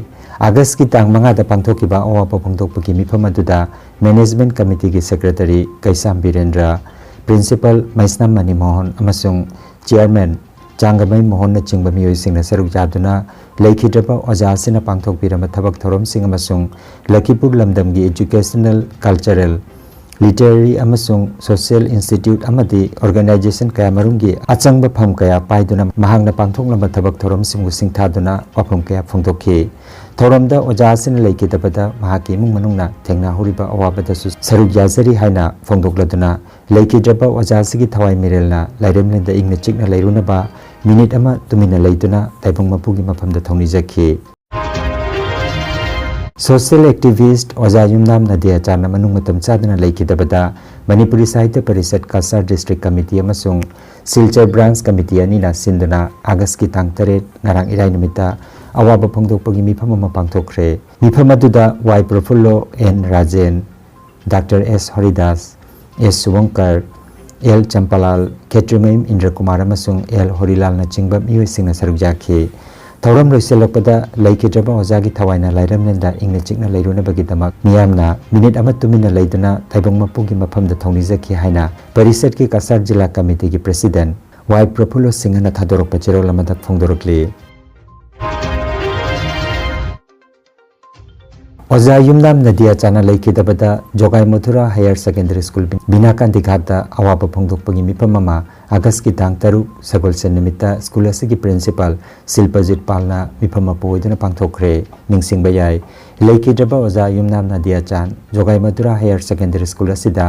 ꯑꯥꯒꯁꯀꯤ ꯇꯥꯡ ꯃꯉꯥꯗ ꯄꯥꯡꯊꯣꯛꯈꯤꯕ ꯑꯋꯥꯕ ꯐꯣꯡꯗꯣꯛꯄꯒꯤ ꯃꯤꯐꯝ ꯑꯗꯨꯗ ꯃꯦꯅꯦꯖꯃꯦꯟꯠ ꯀꯃꯤꯇꯤꯒꯤ ꯁꯦꯀ꯭ꯔꯦꯇꯔꯤ ꯀꯩꯁꯥꯝ ꯕꯤꯔꯦꯟꯗ꯭ꯔ, ꯄ꯭ꯔꯤꯟꯁꯤꯄꯥꯜ ꯃꯩꯁꯅꯥꯝ ꯃꯅꯤꯃꯣꯍꯟ ꯑꯃꯁꯨꯡ ꯆꯤꯌꯔꯃꯦꯟ ꯆꯥꯡꯒꯃꯩ ꯃꯣꯍꯟꯅꯆꯤꯡꯕ ꯃꯤꯑꯣꯏꯁꯤꯡꯅ ꯁꯔꯨꯛ ꯌꯥꯗꯨꯅ ꯂꯩꯈꯤꯗ꯭ꯔꯕ ꯑꯣꯖꯥ ꯑꯁꯤꯅ ꯄꯥꯡꯊꯣꯛꯄꯤꯔꯝꯕ ꯊꯕꯛ ꯊꯧꯔꯝꯁꯤꯡ ꯑꯃꯁꯨꯡ ꯂꯈꯤꯄꯨꯔ ꯂꯝꯗꯝꯒꯤ educational, cultural, literary ꯑꯃꯁꯨꯡ social institute ꯑꯃꯗꯤ organization ꯀꯌꯥꯃꯔꯨꯝꯒꯤ ꯑꯆꯪꯕ ꯐꯝ ꯀꯌꯥ ꯄꯥꯏꯗꯨꯅ ꯃꯍꯥꯛꯅ ꯄꯥꯡꯊꯣꯛꯂꯝꯕ ꯊꯕꯛ ꯊꯧꯔꯝꯁꯤꯡꯕꯨ ꯁꯤꯡꯊꯥꯗꯨꯅ ꯋꯥꯐꯝ ꯀꯌꯥ ꯐꯣꯡꯗꯣꯛꯈꯤ꯫ ꯊꯧꯔꯝꯗ ꯑꯣꯖꯥ ꯑꯁꯤꯅ ꯂꯩꯈꯤꯗꯕꯗ ꯃꯍꯥꯛꯀꯤ ꯏꯃꯨꯡ ꯃꯅꯨꯡꯅ ꯊꯦꯡꯅꯍꯧꯔꯤꯕ ꯑꯋꯥꯕꯗꯁꯨ ꯁꯔꯨꯛ ꯌꯥꯖꯔꯤ ꯍꯥꯏꯅ ꯐꯣꯡꯗꯣꯛꯂꯗꯨꯅ ꯂꯩꯈꯤꯗ꯭ꯔꯕ ꯑꯣꯖꯥ ꯑꯁꯤꯒꯤ ꯊꯋꯥꯏ ꯃꯤꯔꯦꯜꯅ ꯂꯥꯏꯔꯦꯝꯂꯦꯟꯗ ꯏꯪꯅ ꯆꯤꯛꯅ ꯂꯩꯔꯨꯅꯕ ꯃꯤꯅꯤꯠ ꯑꯃ ꯇꯨꯃꯤꯟꯅ ꯂꯩꯗꯨꯅ ꯇꯥꯏꯕꯪ ꯃꯄꯨꯒꯤ ꯃꯐꯝꯗ ꯊꯧꯅꯤꯖꯈꯤ꯫ Social activist ꯑꯣꯖꯥ ꯌꯨꯝꯅꯥꯝ ꯅꯗꯤꯌꯥ ꯆꯥꯟꯅ ꯃꯅꯨꯡ ꯃꯇꯝ ꯆꯥꯗꯅ ꯂꯩꯈꯤꯗꯕꯗ ꯃꯅꯤꯄꯨꯔꯤ ꯁꯥꯍꯤꯇ꯭ꯌ ꯄꯔꯤꯁꯠ ꯀꯁꯥꯔ district committee ꯑꯃꯁꯨꯡ ꯁꯤꯜꯆꯔ branch committee ꯑꯅꯤꯅ ꯁꯤꯟꯗꯨꯅ ꯑꯥꯒꯁꯀꯤ ꯇꯥꯡ ꯇꯔꯦꯠ, ꯉꯔꯥꯡ ꯏꯔꯥꯏ ꯅꯨꯃꯤꯠꯇ ꯑꯋꯥꯕ ꯐꯣꯡꯗꯣꯛꯄꯒꯤ ꯃꯤꯐꯝ ꯑꯃ ꯄꯥꯡꯊꯣꯛꯈ꯭ꯔꯦ꯫ ꯃꯤꯐꯝ ꯑꯗꯨꯗ Y Prafullo, N Rajen, doctor S Haridas, S Shubhankar, L Champalal, Khetrimayum Indrakumar ꯑꯃꯁꯨꯡ ꯑꯦꯜ ꯍꯣꯔꯤꯂꯥꯜꯅꯆꯤꯡꯕ ꯃꯤꯑꯣꯏꯁꯤꯡꯅ ꯁꯔꯨꯛ ꯌꯥꯈꯤ꯫ ꯊꯧꯔꯝ ꯂꯣꯏꯁꯤꯜꯂꯛꯄꯗ ꯂꯩꯈꯤꯗ꯭ꯔꯕ ꯑꯣꯖꯥꯒꯤ ꯊꯋꯥꯏꯅ ꯂꯥꯏꯔꯦꯝꯂꯦꯟꯗ ꯏꯪꯅ ꯆꯤꯛꯅ ꯂꯩꯔꯨꯅꯕꯒꯤꯗꯃꯛ ꯃꯤꯌꯥꯝꯅ ꯃꯤꯅꯤꯠ ꯑꯃ ꯇꯨꯃꯤꯟꯅ ꯂꯩꯗꯨꯅ ꯇꯥꯏꯕꯪ ꯃꯄꯨꯒꯤ ꯃꯐꯝꯗ ꯊꯧꯅꯤꯖꯈꯤ ꯍꯥꯏꯅ ꯄꯔꯤꯁꯠꯀꯤ ꯀꯁꯥꯔ ꯖꯤꯂꯥ ꯀꯃꯤꯇꯤꯒꯤ president ꯋꯥꯏ ꯄ꯭ꯔꯐꯨꯜꯂꯣ ꯁꯤꯡꯍꯅ ꯊꯥꯗꯣꯔꯛꯄ ꯆꯦꯔꯣꯜ ꯑꯃꯗ ꯐꯣꯡꯗꯣꯔꯛꯂꯤ꯫ ꯑꯣꯖꯥ ꯌꯨꯝꯅꯥꯝ ꯅꯗꯤꯌꯥꯆꯥꯅ ꯂꯩꯈꯤꯗꯕꯗ ꯖꯣꯒꯥꯏ ꯃꯊꯨꯔꯥ ꯍꯥꯌꯔ ꯁꯦꯀꯦꯟꯗꯔꯤ ꯁ꯭ꯀꯨꯜ ꯕꯤꯅꯥꯀꯥꯟꯗꯤ ꯘꯥꯠꯇ ꯑꯋꯥꯕ ꯐꯣꯡꯗꯣꯛꯄꯒꯤ ꯃꯤꯐꯝ ꯑꯃ ꯑꯥꯒꯁꯀꯤ ꯇꯥꯡ ꯇꯔꯨꯛ ꯁꯒꯣꯜꯁꯦꯟ ꯅꯨꯃꯤꯠꯇ ꯁ꯭ꯀꯨꯜ ꯑꯁꯤꯒꯤ ꯄ꯭ꯔꯤꯟꯁꯤꯄꯥꯜ ꯁꯤꯜꯄꯖꯤꯠ ꯄꯥꯜꯅ ꯃꯤꯐꯝ ꯃꯄꯨ ꯑꯣꯏꯗꯨꯅ ꯄꯥꯡꯊꯣꯛꯈ꯭ꯔꯦ꯫ ꯅꯤꯡꯁꯤꯡꯕ ꯌꯥꯏ, ꯂꯩꯈꯤꯗ꯭ꯔꯕ ꯑꯣꯖꯥ ꯌꯨꯝꯅꯥꯝ ꯅꯗꯤꯌꯥꯆꯥꯟ ꯖꯣꯒꯥꯏ ꯃꯊꯨꯔꯥ ꯍꯥꯌꯔ ꯁꯦꯀꯦꯟꯗꯔꯤ ꯁ꯭ꯀꯨꯜ ꯑꯁꯤꯗ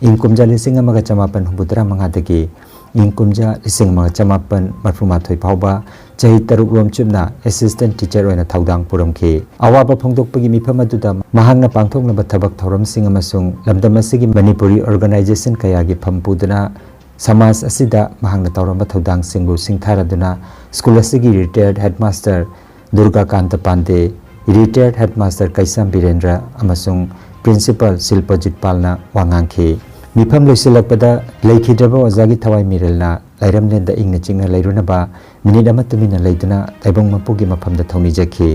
ꯏꯪ ꯀꯨꯝꯖꯥ ꯂꯤꯁꯤꯡ ꯑꯃꯒ ꯆꯃꯥꯄꯟ ꯍꯨꯝꯐꯨꯇꯔꯥ ꯃꯉꯥꯗꯒꯤ ꯏꯪ ꯀꯨꯝꯖꯥ ꯂꯤꯁꯤꯡ ꯑꯃꯒ ꯆꯃꯥꯄꯟ ꯃꯔꯐꯨ ꯃꯥꯊꯣꯏ ꯐꯥꯎꯕ ꯆꯍꯤ ꯇꯔꯨꯛ ꯂꯣꯝ ꯆꯨꯞꯅ ꯑꯦꯁꯤꯁꯇꯦꯟꯠ ꯇꯤꯆꯔ ꯑꯣꯏꯅ ꯊꯧꯗꯥꯡ ꯄꯨꯔꯝꯈꯤ꯫ ꯑꯋꯥꯕ ꯐꯣꯡꯗꯣꯛꯄꯒꯤ ꯃꯤꯐꯝ ꯑꯗꯨꯗ ꯃꯍꯥꯛꯅ ꯄꯥꯡꯊꯣꯛꯅꯕ ꯊꯕꯛ ꯊꯧꯔꯝꯁꯤꯡ ꯑꯃꯁꯨꯡ ꯂꯝꯗꯝ ꯑꯁꯤꯒꯤ ꯃꯅꯤꯄꯨꯔꯤ ꯑꯣꯔꯒꯅꯥꯏꯖꯦꯁꯟ ꯀꯌꯥꯒꯤ ꯐꯝ ꯄꯨꯗꯨꯅ ꯁꯃꯥꯖ ꯑꯁꯤꯗ ꯃꯍꯥꯛꯅ ꯇꯧꯔꯝꯕ ꯊꯧꯗꯥꯡꯁꯤꯡꯕꯨ ꯁꯤꯡꯊꯥꯔꯗꯨꯅ ꯁ꯭ꯀꯨꯜ ꯑꯁꯤꯒꯤ ꯔꯤꯇꯥꯌꯔꯗ ꯍꯦꯗꯃꯥꯁꯇꯔ ꯗꯨꯔꯒꯥꯀꯥꯟꯇ ꯄꯥꯟꯗꯦ, ꯔꯤꯇꯥꯌꯔꯗ ꯍꯦꯗꯃꯥꯁꯇꯔ ꯀꯩꯁꯥꯝ ꯕꯤꯔꯦꯟꯗ꯭ꯔ ꯑꯃꯁꯨꯡ ꯄ꯭ꯔꯤꯟꯁꯤꯄꯥꯜ ꯁꯤꯜꯄꯖꯤꯠ ꯄꯥꯜꯅ ꯋꯥ ꯉꯥꯡꯈꯤ꯫ ꯃꯤꯐꯝ ꯂꯣꯏꯁꯤꯜꯂꯛꯄꯗ ꯂꯩꯈꯤꯗ꯭ꯔꯕ ꯑꯣꯖꯥꯒꯤ ꯊꯋꯥꯏ ꯃꯤꯔꯦꯜꯅ ꯂꯥꯏꯔꯝꯂꯦꯟꯗ ꯏꯪꯅ ꯆꯤꯛꯅ ꯂꯩꯔꯨꯅꯕ ꯃꯤꯅꯤꯠ ꯑꯃ ꯇꯨꯃꯤꯟꯅ ꯂꯩꯗꯨꯅ ꯇꯥꯏꯕꯪ ꯃꯄꯨꯒꯤ ꯃꯐꯝꯗ ꯊꯧꯅꯤꯖꯈꯤ꯫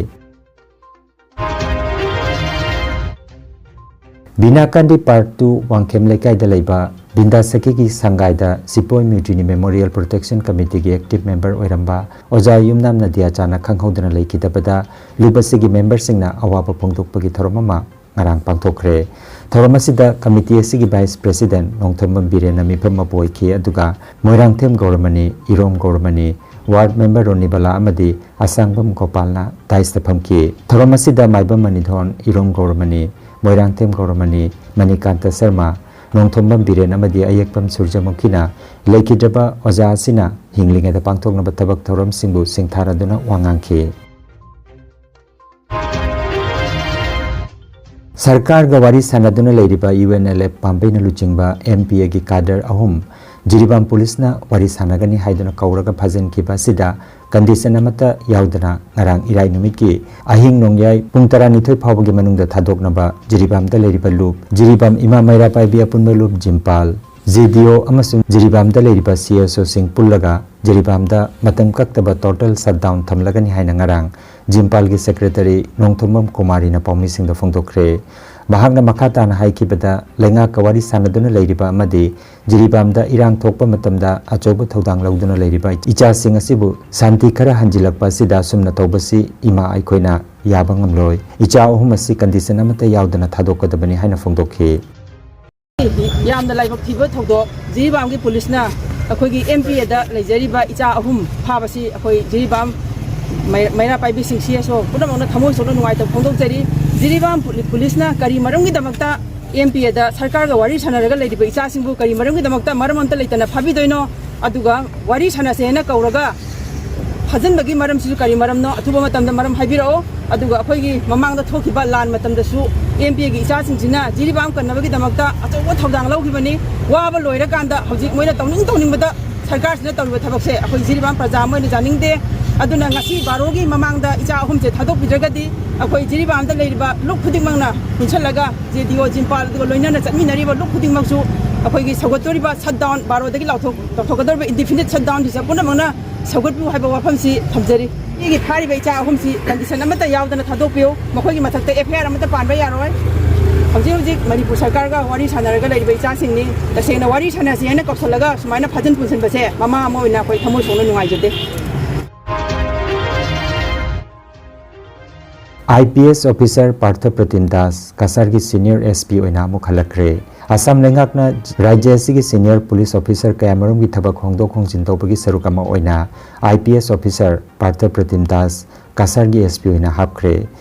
ꯕꯤꯅꯥꯀꯥꯟꯗꯤ ꯄꯥꯔꯠ ꯇꯨ ꯋꯥꯡꯈꯦꯝ ꯂꯩꯀꯥꯏꯗ ꯂꯩꯕ ꯕꯤꯟꯗꯥ ꯁꯈꯤꯒꯤ ꯁꯪꯒꯥꯏꯗ ꯁꯤꯄꯣꯏ ꯃ꯭ꯌꯨꯇꯤꯅꯤ ꯃꯦꯃꯣꯔꯤꯌꯦꯜ ꯄ꯭ꯔꯣꯇꯦꯛꯁꯟ ꯀꯃꯤꯇꯤꯒꯤ ꯑꯦꯛꯇꯤꯚ ꯃꯦꯝꯕꯔ ꯑꯣꯏꯔꯝꯕ ꯑꯣꯖꯥ ꯌꯨꯝꯅꯥꯝ ꯅꯗꯤꯌꯥꯆꯥꯅ ꯈꯪꯍꯧꯗꯅ ꯂꯩꯈꯤꯗꯕꯗ ꯂꯨꯞ ꯑꯁꯤꯒꯤ ꯃꯦꯝꯕꯔꯁꯤꯡꯅ ꯑꯋꯥꯕ ꯐꯣꯡꯗꯣꯛꯄꯒꯤ ꯊꯧꯔꯝ ꯑꯃ ꯉꯔꯥꯡ ꯄꯥꯡꯊꯣꯛꯈ꯭ꯔꯦ꯫ ꯊꯧꯔꯝ ꯑꯁꯤꯗ ꯀꯃꯤꯇꯤ ꯑꯁꯤꯒꯤ ꯚꯥꯏꯁ ꯄ꯭ꯔꯦꯁꯤꯗꯦꯟꯠ ꯅꯣꯡꯊꯣꯝꯕꯝ ꯕꯤꯔꯦꯟꯅ ꯃꯤꯐꯝ ꯃꯄꯨ ꯑꯣꯏꯈꯤ, ꯑꯗꯨꯒ ꯃꯣꯏꯔꯥꯡꯊꯦꯝ ꯒꯧꯔꯃꯅꯤ, ꯏꯔꯣꯝ ꯒꯧꯔꯃꯅꯤ, ꯋꯥꯔꯗ ꯃꯦꯝꯕꯔ ꯔꯣꯅꯤꯕꯂꯥ ꯑꯃꯗꯤ ꯑꯁꯥꯡꯕꯝ ꯒꯣꯄꯥꯜꯅ ꯗꯥꯏꯁꯇ ꯐꯝꯈꯤ꯫ ꯊꯧꯔꯝ ꯑꯁꯤꯗ ꯃꯥꯏꯕꯝ ꯃꯅꯤꯊꯣꯟ, ꯏꯔꯣꯝ ꯒꯧꯔꯃꯅꯤ, ꯃꯣꯏꯔꯥꯡꯊꯦꯝ ꯒꯧꯔꯃꯅꯤ, ꯃꯅꯤꯀꯥꯟꯇ ꯁꯔꯃ, ꯅꯣꯡꯊꯣꯝꯕꯝ ꯕꯤꯔꯦꯟ ꯑꯃꯗꯤ ꯑꯌꯦꯛꯄꯝ ꯁꯨꯔꯖꯃꯨꯈꯤꯅ ꯂꯩꯈꯤꯗ꯭ꯔꯕ ꯑꯣꯖꯥ ꯑꯁꯤꯅ ꯍꯤꯡꯂꯤꯉꯩꯗ ꯄꯥꯡꯊꯣꯛꯅꯕ ꯊꯕꯛ ꯊꯧꯔꯝꯁꯤꯡꯕꯨ ꯁꯤꯡꯊꯥꯔꯗꯨꯅ ꯋꯥ ꯉꯥꯡꯈꯤ꯫ ꯁꯔꯀꯥꯔꯒ ꯋꯥꯔꯤ ꯁꯥꯟꯅꯗꯨꯅ ꯂꯩꯔꯤꯕ ꯌꯨ ꯑꯦꯟ ꯑꯦꯜ ꯑꯦꯐ ꯄꯥꯝꯕꯩꯅ ꯂꯨꯆꯤꯡꯕ ꯑꯦꯝ ꯄꯤ ꯑꯦꯒꯤ ꯀꯥꯗꯔ ꯑꯍꯨꯝ ꯖꯤꯔꯤꯕꯥꯝ ꯄꯨꯂꯤꯁꯅ ꯋꯥꯔꯤ ꯁꯥꯟꯅꯒꯅꯤ ꯍꯥꯏꯗꯨꯅ ꯀꯧꯔꯒ ꯐꯥꯖꯤꯟꯈꯤꯕ ꯑꯁꯤꯗ ꯀꯟꯗꯤꯁꯟ ꯑꯃꯠꯇ ꯌꯥꯎꯗꯅ ꯉꯔꯥꯡ ꯏꯔꯥꯏ ꯅꯨꯃꯤꯠꯀꯤ ꯑꯍꯤꯡ ꯅꯣꯡꯌꯥꯏ ꯄꯨꯡ ꯇꯔꯥꯅꯤꯊꯣꯏ ꯐꯥꯎꯕꯒꯤ ꯃꯅꯨꯡꯗ ꯊꯥꯗꯣꯛꯅꯕ ꯖꯤꯔꯤꯕꯥꯝꯗ ꯂꯩꯔꯤꯕ ꯂꯨꯞ, ꯖꯤꯔꯤꯕꯥꯝ ꯏꯃꯥ ꯃꯩꯔꯥ ꯄꯥꯏꯕꯤ ꯑꯄꯨꯟꯕ ꯂꯨꯞ ꯖꯤꯝꯄꯥꯜ, ꯖꯦ ꯗꯤ ꯑꯣ ꯑꯃꯁꯨꯡ ꯖꯤꯔꯤꯕꯥꯝꯗ ꯂꯩꯔꯤꯕ ꯁꯤ ꯑꯦꯁ ꯑꯣꯁꯤꯡ ꯄꯨꯜꯂꯒ ꯖꯤꯔꯤꯕꯥꯝꯗ ꯃꯇꯝ ꯀꯛꯇꯕ ꯇꯣꯇꯦꯜ ꯁꯠꯗꯥꯎꯟ ꯊꯝꯂꯒꯅꯤ ꯍꯥꯏꯅ ꯉꯔꯥꯡ ꯖꯤꯝꯄꯥꯜꯒꯤ ꯁꯦꯀ꯭ꯔꯦꯇꯔꯤ ꯅꯣꯡꯊꯣꯝꯕꯝ ꯀꯨꯃꯥꯔꯤꯅ ꯄꯥꯎꯃꯤꯁꯤꯡꯗ ꯐꯣꯡꯗꯣꯛꯈ꯭ꯔꯦ꯫ ꯃꯍꯥꯛꯅ ꯃꯈꯥ ꯇꯥꯅ ꯍꯥꯏꯈꯤꯕꯗ, ꯂꯩꯉꯥꯛꯀ ꯋꯥꯔꯤ ꯁꯥꯟꯅꯗꯨꯅ ꯂꯩꯔꯤꯕ ꯑꯃꯗꯤ ꯖꯤꯔꯤꯕꯥꯝꯗ ꯏꯔꯥꯡ ꯊꯣꯛꯄ ꯃꯇꯝꯗ ꯑꯆꯧꯕ ꯊꯧꯗꯥꯡ ꯂꯧꯗꯨꯅ ꯂꯩꯔꯤꯕ ꯏꯆꯥꯁꯤꯡ ꯑꯁꯤꯕꯨ ꯁꯥꯟꯇꯤ ꯈꯔ ꯍꯟꯖꯤꯜꯂꯛꯄ ꯑꯁꯤꯗ ꯑꯁꯨꯝꯅ ꯇꯧꯕꯁꯤ ꯏꯃꯥ ꯑꯩꯈꯣꯏꯅ ꯌꯥꯕ ꯉꯝꯂꯣꯏ꯫ ꯏꯆꯥ ꯑꯍꯨꯝ ꯑꯁꯤ condition ꯑꯃꯠꯇ ꯌꯥꯎꯗꯅ ꯊꯥꯗꯣꯛꯀꯗꯕꯅꯤ ꯍꯥꯏꯅ ꯐꯣꯡꯗꯣꯛꯈꯤ꯫ ꯌꯥꯝꯅ ꯂꯥꯏꯕꯛ ꯊꯤꯕ ꯊꯧꯗꯣꯛ, ꯖꯤꯔꯤꯕꯥꯝꯒꯤ ꯄꯨꯂꯤꯁꯅ ꯑꯩꯈꯣꯏꯒꯤ ꯑꯦꯝ ꯄꯤ ꯑꯦꯗ ꯂꯩꯖꯔꯤꯕ ꯏꯆꯥ ꯑꯍꯨꯝ ꯐꯥꯕꯁꯤ ꯑꯩꯈꯣꯏ ꯖꯤꯔꯤꯕꯥꯝ ꯃꯩ-, ꯃꯩꯔꯥ ꯄꯥꯏꯕꯤꯁꯤꯡ, ꯁꯤ ꯑꯦꯁ ꯑꯣ ꯄꯨꯝꯅꯃꯛꯅ ꯊꯃꯣꯏ ꯁꯣꯛꯅ ꯅꯨꯡꯉꯥꯏꯇꯕ ꯐꯣꯡꯗꯣꯛꯆꯔꯤ꯫ ꯖꯤꯔꯤꯕꯥꯝ ꯄꯨꯂꯤ-, ꯄꯨꯂꯤꯁꯅ ꯀꯔꯤ ꯃꯔꯝꯒꯤꯗꯃꯛꯇ ꯑꯦꯝ ꯄꯤ ꯑꯦꯗ ꯁꯔꯀꯥꯔꯒ ꯋꯥꯔꯤ ꯁꯥꯟꯅꯔꯒ ꯂꯩꯔꯤꯕ ꯏꯆꯥꯁꯤꯡꯕꯨ ꯀꯔꯤ ꯃꯔꯝꯒꯤꯗꯃꯛꯇ ꯃꯔꯝ ꯑꯝꯇ ꯂꯩꯇꯅ ꯐꯥꯕꯤꯗꯣꯏꯅꯣ? ꯑꯗꯨꯒ ꯋꯥꯔꯤ ꯁꯥꯟꯅꯁꯦꯅ ꯀꯧꯔꯒ ꯐꯥꯖꯤꯟꯕꯒꯤ ꯃꯔꯝꯁꯤꯁꯨ ꯀꯔꯤ ꯃꯔꯝꯅꯣ? ꯑꯊꯨꯕ ꯃꯇꯝꯗ ꯃꯔꯝ ꯍꯥꯏꯕꯤꯔꯛꯑꯣ꯫ ꯑꯗꯨꯒ ꯑꯩꯈꯣꯏꯒꯤ ꯃꯃꯥꯡꯗ ꯊꯣꯛꯈꯤꯕ ꯂꯥꯟ ꯃꯇꯝꯗꯁꯨ ꯑꯦꯝ ꯄꯤ ꯑꯦꯒꯤ ꯏꯆꯥꯁꯤꯡꯁꯤꯅ ꯖꯤꯔꯤꯕꯥꯝ ꯀꯟꯅꯕꯒꯤꯗꯃꯛꯇ ꯑꯆꯧꯕ ꯊꯧꯗꯥꯡ ꯂꯧꯈꯤꯕꯅꯤ꯫ ꯋꯥꯕ ꯂꯣꯏꯔꯀꯥꯟꯗ ꯍꯧꯖꯤꯛ ꯃꯣꯏꯅ ꯇꯧꯅꯤꯡ ꯇꯧꯅꯤꯡꯕꯗ ꯁꯔꯀꯥꯔꯁꯤꯅ ꯇꯧꯔꯤꯕ ꯊꯕꯛꯁꯦ ꯑꯩꯈꯣꯏ ꯖꯤꯔꯤꯕꯥꯝ ꯄ꯭ꯔꯖꯥ ꯑꯃ ꯑꯣꯏꯅ ꯌꯥꯅꯤꯡꯗꯦ꯫ ꯑꯗꯨꯅ ꯉꯁꯤ ꯕꯥꯔꯣꯒꯤ ꯃꯃꯥꯡꯗ ꯏꯆꯥ ꯑꯍꯨꯝꯁꯦ ꯊꯥꯗꯣꯛꯄꯤꯗ꯭ꯔꯒꯗꯤ ꯑꯩꯈꯣꯏ ꯖꯤꯔꯤꯕꯥꯝꯗ ꯂꯩꯔꯤꯕ ꯂꯨꯞ ꯈꯨꯗꯤꯡꯃꯛꯅ ꯄꯨꯟꯁꯤꯜꯂꯒ ꯖꯦ ꯗꯤ ꯑꯣ ꯖꯤꯝꯄꯥꯜ ꯑꯗꯨꯒ ꯂꯣꯏꯅꯅ ꯆꯠꯃꯤꯟꯅꯔꯤꯕ ꯂꯨꯞ ꯈꯨꯗꯤꯡꯃꯛꯁꯨ ꯑꯩꯈꯣꯏꯒꯤ ꯁꯧꯒꯠꯇꯣꯔꯤꯕ shutdown, ꯕꯥꯔꯣꯗꯒꯤ ꯂꯥꯎꯊꯣꯛ-, ꯂꯥꯎꯊꯣꯛꯀꯗꯧꯔꯤꯕ indefinite shutdownꯁꯤꯗ ꯄꯨꯝꯅꯃꯛꯅ ꯁꯧꯒꯠꯄꯤꯌꯨ ꯍꯥꯏꯕ ꯋꯥꯐꯝꯁꯤ ꯊꯝꯖꯔꯤ꯫ ꯑꯩꯒꯤ ꯐꯥꯔꯤꯕ ꯏꯆꯥ ꯑꯍꯨꯝꯁꯤ condition ꯑꯃꯠꯇ ꯌꯥꯎꯗꯅ ꯊꯥꯗꯣꯛꯄꯤꯌꯨ꯫ ꯃꯈꯣꯏꯒꯤ ꯃꯊꯛꯇ ꯑꯦꯐ ꯑꯥꯏ ꯑꯥꯔ ꯑꯃꯠꯇ ꯄꯥꯟꯕ ꯌꯥꯔꯣꯏ꯫ ꯍꯧꯖꯤꯛ ꯍꯧꯖꯤꯛ ꯃꯅꯤꯄꯨꯔ ꯁꯔꯀꯥꯔꯒ ꯋꯥꯔꯤ ꯁꯥꯟꯅꯔꯒ ꯂꯩꯔꯤꯕ ꯏꯆꯥꯁꯤꯡꯅꯤ꯫ ꯇꯁꯦꯡꯅ ꯋꯥꯔꯤ ꯁꯥꯟꯅꯁꯤ ꯍꯥꯏꯅ ꯀꯧꯁꯜꯂꯒ ꯁꯨꯃꯥꯏꯅ ꯐꯥꯖꯤꯟ ꯄꯨꯟꯁꯤꯟꯕꯁꯦ ꯃꯃꯥ ꯑꯃ ꯑꯣꯏꯅ ꯑꯩꯈꯣꯏ ꯊꯃꯣꯏ ꯁꯣꯛꯅ ꯅꯨꯡꯉꯥꯏꯖꯗꯦ꯫ ꯑꯥꯏ ꯄꯤ ꯑꯦꯁ officer Partha Pratim Das ꯀꯁꯥꯔꯒꯤ senior S P ꯑꯣꯏꯅ ꯑꯃꯨꯛ ꯍꯜꯂꯛꯈ꯭ꯔꯦ꯫ ꯑꯁꯥꯝ ꯂꯩꯉꯥꯛꯅ ꯔꯥꯖ꯭ꯌ ꯑꯁꯤꯒꯤ senior police officer ꯀꯌꯥꯃꯔꯨꯝꯒꯤ ꯊꯕꯛ ꯍꯣꯡꯗꯣꯛ ꯍꯣꯡꯖꯤꯟ ꯇꯧꯕꯒꯤ ꯁꯔꯨꯛ ꯑꯃ ꯑꯣꯏꯅ ꯑꯥꯏ ꯄꯤ ꯑꯦꯁ officer Partha Pratim Das ꯀꯁꯥꯔꯒꯤ S P ꯑꯣꯏꯅ ꯍꯥꯞꯈ꯭ꯔꯦ꯫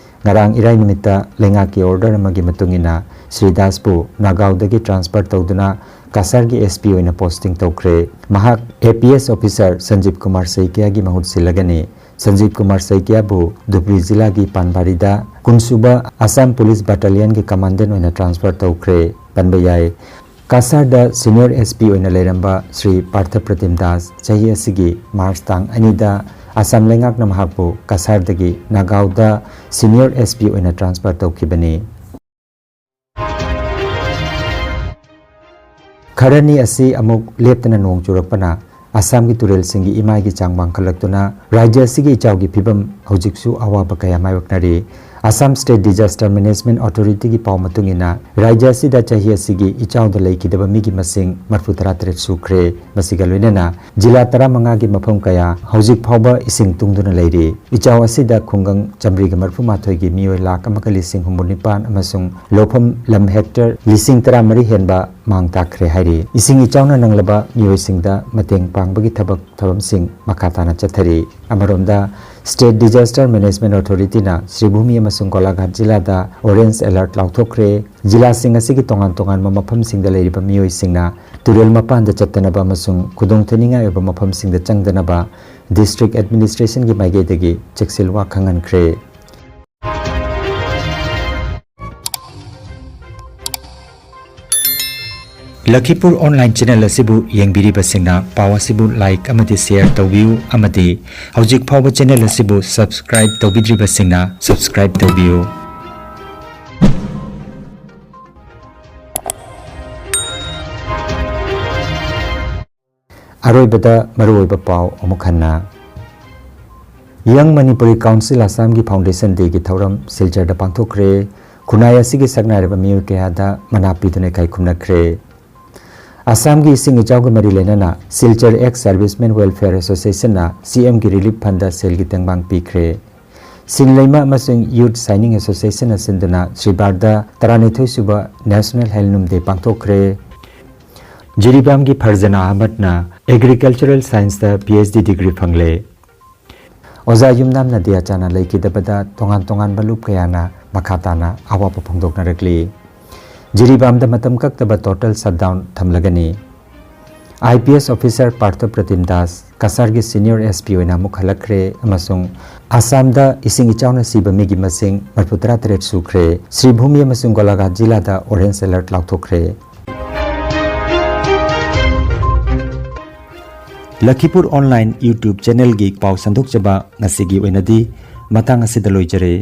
ꯉꯔꯥꯡ ꯏꯔꯥꯏ ꯅꯨꯃꯤꯠꯇ ꯂꯩꯉꯥꯛꯀꯤ order ꯑꯃꯒꯤ ꯃꯇꯨꯡ ꯏꯟꯅ ꯁ꯭ꯔꯤ ꯗꯥꯁꯄꯨ ꯅꯥꯒꯥꯎꯗꯒꯤ transfer ꯇꯧꯗꯨꯅ ꯀꯁꯥꯔꯒꯤ S P ꯑꯣꯏꯅ posting ꯇꯧꯈ꯭ꯔꯦ꯫ ꯃꯍꯥꯛ ꯑꯥꯏ ꯄꯤ ꯑꯦꯁ officer ꯁꯟꯖꯤꯕ ꯀꯨꯃꯥꯔ ꯁꯩꯀꯤꯌꯥꯒꯤ ꯃꯍꯨꯠ ꯁꯤꯜꯂꯒꯅꯤ꯫ ꯁꯟꯖꯤꯕ ꯀꯨꯃꯥꯔ ꯁꯩꯀꯤꯌꯥꯕꯨ ꯙꯨꯕ꯭ꯔꯤ ꯖꯤꯂꯥꯒꯤ ꯄꯥꯟꯕꯥꯔꯤꯗ ꯀꯨꯟꯁꯨꯕ ꯑꯁꯥꯝ ꯄꯨꯂꯤꯁ battalionꯒꯤ commandant ꯑꯣꯏꯅ transfer ꯇꯧꯈ꯭ꯔꯦ꯫ ꯄꯟꯕ ꯌꯥꯏ꯫ ꯀꯁꯥꯔꯗ senior S P ꯑꯣꯏꯅ ꯂꯩꯔꯝꯕ ꯁ꯭ꯔꯤ ꯄꯥꯔꯊ ꯄ꯭ꯔꯇꯤꯝ ꯗꯥꯁ ꯆꯍꯤ ꯑꯁꯤꯒꯤ ꯃꯥꯔꯆ ꯇꯥꯡ ꯑꯅꯤꯗ ꯑꯁꯥꯝ ꯂꯩꯉꯥꯛꯅ ꯃꯍꯥꯛꯄꯨ ꯀꯁꯥꯔꯗꯒꯤ ꯅꯥꯒꯥꯎꯗ senior S P ꯑꯣꯏꯅ transfer ꯇꯧꯈꯤꯕꯅꯤ꯫ ꯈꯔꯅꯤ ꯑꯁꯤ ꯑꯃꯨꯛ ꯂꯦꯞꯇꯅ ꯅꯣꯡ ꯆꯨꯔꯛꯄꯅ ꯑꯁꯥꯝꯒꯤ ꯇꯨꯔꯦꯜꯁꯤꯡꯒꯤ ꯏꯃꯥꯏꯒꯤ ꯆꯥꯡ ꯋꯥꯡꯈꯠꯂꯛꯇꯨꯅ ꯔꯥꯖ꯭ꯌ ꯑꯁꯤꯒꯤ ꯏꯆꯥꯎꯒꯤ ꯐꯤꯕꯝ ꯍꯧꯖꯤꯛꯁꯨ ꯑꯋꯥꯕ ꯀꯌꯥ ꯃꯥꯌꯣꯛꯅꯔꯤ꯫ Assam State Disaster Management Authority ꯒꯤ ꯄꯥꯎ ꯃꯇꯨꯡ ꯏꯟꯅ, ꯔꯥꯖ꯭ꯌ ꯑꯁꯤꯗ ꯆꯍꯤ ꯑꯁꯤꯒꯤ ꯏꯆꯥꯎꯗ ꯂꯩꯈꯤꯗꯕ ꯃꯤꯒꯤ ꯃꯁꯤꯡ ꯃꯔꯤꯐꯨ ꯇꯔꯥ ꯇꯔꯦꯠ ꯁꯨꯈ꯭ꯔꯦ꯫ ꯃꯁꯤꯒ ꯂꯣꯏꯅꯅ ꯖꯤꯂꯥ ꯇꯔꯥꯃꯉꯥꯒꯤ ꯃꯐꯝ ꯀꯌꯥ ꯍꯧꯖꯤꯛ ꯐꯥꯎꯕ ꯏꯁꯤꯡ ꯇꯨꯡꯗꯨꯅ ꯂꯩꯔꯤ꯫ ꯏꯆꯥꯎ ꯑꯁꯤꯗ ꯈꯨꯡꯒꯪ ꯆꯥꯃꯔꯤꯒ ꯃꯔꯤꯐꯨ ꯃꯥꯊꯣꯏꯒꯤ ꯃꯤꯑꯣꯏ ꯂꯥꯈ ꯑꯃꯒ ꯂꯤꯁꯤꯡ ꯍꯨꯝꯐꯨ ꯅꯤꯄꯥꯟ ꯑꯃꯁꯨꯡ ꯂꯧꯐꯝ ꯂꯝ ꯍꯦꯛꯇꯔ ꯂꯤꯁꯤꯡ ꯇꯔꯥꯃꯔꯤ ꯍꯦꯟꯕ ꯃꯥꯡ ꯇꯥꯛꯈ꯭ꯔꯦ ꯍꯥꯏꯔꯤ꯫ ꯏꯁꯤꯡ ꯏꯆꯥꯎꯅ ꯅꯪꯂꯕ ꯃꯤꯑꯣꯏꯁꯤꯡꯗ ꯃꯇꯦꯡ ꯄꯥꯡꯕꯒꯤ ꯊꯕꯛ ꯊꯧꯔꯝꯁꯤꯡ ꯃꯈꯥ ꯇꯥꯅ ꯆꯠꯊꯔꯤ꯫ ꯑꯃꯔꯣꯝꯗ, State Disaster Management Authority ꯅ ꯁ꯭ꯔꯤꯚꯨꯃꯤ ꯑꯃꯁꯨꯡ ꯒꯣꯂꯥꯘꯥꯠ ꯖꯤꯂꯥꯗ orange alert ꯂꯥꯎꯊꯣꯛꯈ꯭ꯔꯦ꯫ ꯖꯤꯂꯥꯁꯤꯡ ꯑꯁꯤꯒꯤ ꯇꯣꯉꯥꯟ ꯇꯣꯉꯥꯟꯕ ꯃꯐꯝꯁꯤꯡꯗ ꯂꯩꯔꯤꯕ ꯃꯤꯑꯣꯏꯁꯤꯡꯅ ꯇꯨꯔꯦꯜ ꯃꯄꯥꯟꯗ ꯆꯠꯇꯅꯕ ꯑꯃꯁꯨꯡ ꯈꯨꯗꯣꯡꯊꯤꯅꯤꯡꯉꯥꯏ ꯑꯣꯏꯕ ꯃꯐꯝꯁꯤꯡꯗ ꯆꯪꯗꯅꯕ district administration ꯒꯤ ꯃꯥꯏꯀꯩꯗꯒꯤ ꯆꯦꯛꯁꯤꯜꯋꯥ ꯈꯪꯍꯟꯈ꯭ꯔꯦ꯫ ꯂꯈꯤꯄꯨꯔ online channel ꯑꯁꯤꯕꯨ ꯌꯦꯡꯕꯤꯔꯤꯕꯁꯤꯡꯅ ꯄꯥꯎ ꯑꯁꯤꯕꯨ like ꯑꯃꯗꯤ share ꯇꯧꯕꯤꯌꯨ, ꯑꯃꯗꯤ ꯍꯧꯖꯤꯛ ꯐꯥꯎꯕ channel ꯑꯁꯤꯕꯨ subscribe ꯇꯧꯕꯤꯗ꯭ꯔꯤꯕꯁꯤꯡꯅ subscribe ꯇꯧꯕꯤꯌꯨ꯫ ꯑꯔꯣꯏꯕꯗ ꯃꯔꯨꯑꯣꯏꯕ ꯄꯥꯎ ꯑꯃꯨꯛ ꯍꯟꯅ꯫ Young Manipuri Council Assam ꯒꯤ Foundation Day ꯒꯤ ꯊꯧꯔꯝ ꯁꯤꯜꯆꯔꯗ ꯄꯥꯡꯊꯣꯛꯈ꯭ꯔꯦ꯫ ꯈꯨꯟꯅꯥꯏ ꯑꯁꯤꯒꯤ ꯁꯛꯅꯥꯏꯔꯕ ꯃꯤꯑꯣꯏ ꯀꯌꯥꯗ ꯃꯅꯥ ꯄꯤꯗꯨꯅ ꯏꯀꯥꯏ ꯈꯨꯝꯅꯈ꯭ꯔꯦ꯫ ꯑꯁꯥꯝꯒꯤ ꯏꯁꯤꯡ ꯏꯆꯥꯎꯒ ꯃꯔꯤ ꯂꯩꯅꯅ Silchar Ex Servicemen Welfare Association ꯅ C M ꯒꯤ relief fund ꯗ ꯁꯦꯜꯒꯤ ꯇꯦꯡꯕꯥꯡ ꯄꯤꯈ꯭ꯔꯦ꯫ ꯁꯤꯟꯂꯩꯃ ꯑꯃꯁꯨꯡ Youth Signing Association ꯅ ꯁꯤꯟꯗꯨꯅ ꯁꯤꯔꯕꯥꯔꯗ ꯇꯔꯥꯅꯤꯊꯣꯏ ꯁꯨꯕ National Handloom Day ꯄꯥꯡꯊꯣꯛꯈ꯭ꯔꯦ꯫ ꯖꯤꯔꯤꯕꯥꯝꯒꯤ ꯐꯔꯖꯅꯥ ꯑꯍꯃꯗꯅ Agricultural Science ꯇ P H D degree ꯐꯪꯂꯦ꯫ ꯑꯣꯖꯥ ꯌꯨꯝꯅꯥꯝ ꯅꯗꯤꯌꯥꯆꯥꯅ ꯂꯩꯈꯤꯗꯕꯗ ꯇꯣꯉꯥꯟ ꯇꯣꯉꯥꯟꯕ ꯂꯨꯞ ꯀꯌꯥꯅ ꯃꯈꯥ ꯇꯥꯅ ꯑꯋꯥꯕ ꯐꯣꯡꯗꯣꯛꯅꯔꯛꯂꯤ꯫ ꯖꯤꯔꯤꯕꯥꯝꯗ ꯃꯇꯝ ꯀꯛꯇꯕ total shutdown ꯊꯝꯂꯒꯅꯤ꯫ I P S officer Partha Pratim Das ꯀꯁꯥꯔꯒꯤ senior S P ꯑꯣꯏꯅ ꯑꯃꯨꯛ ꯍꯜꯂꯛꯈ꯭ꯔꯦ ꯑꯃꯁꯨꯡ ꯑꯁꯥꯝꯗ ꯏꯁꯤꯡ ꯏꯆꯥꯎꯅ ꯁꯤꯕ ꯃꯤꯒꯤ ꯃꯁꯤꯡ ꯃꯔꯤꯐꯨ ꯇꯔꯥ ꯇꯔꯦꯠ ꯁꯨꯈ꯭ꯔꯦ꯫ ꯁ꯭ꯔꯤꯚꯨꯃꯤ ꯑꯃꯁꯨꯡ ꯒꯣꯂꯥꯘꯥꯠ ꯖꯤꯂꯥꯗ orange alert ꯂꯥꯎꯊꯣꯛꯈ꯭ꯔꯦ꯫ ꯂꯈꯤꯄꯨꯔ online YouTube channel ꯒꯤ ꯄꯥꯎ ꯁꯟꯗꯣꯛꯆꯕ ꯉꯁꯤꯒꯤ ꯑꯣꯏꯅꯗꯤ ꯃꯇꯥꯡ ꯑꯁꯤꯗ ꯂꯣꯏꯖꯔꯦ꯫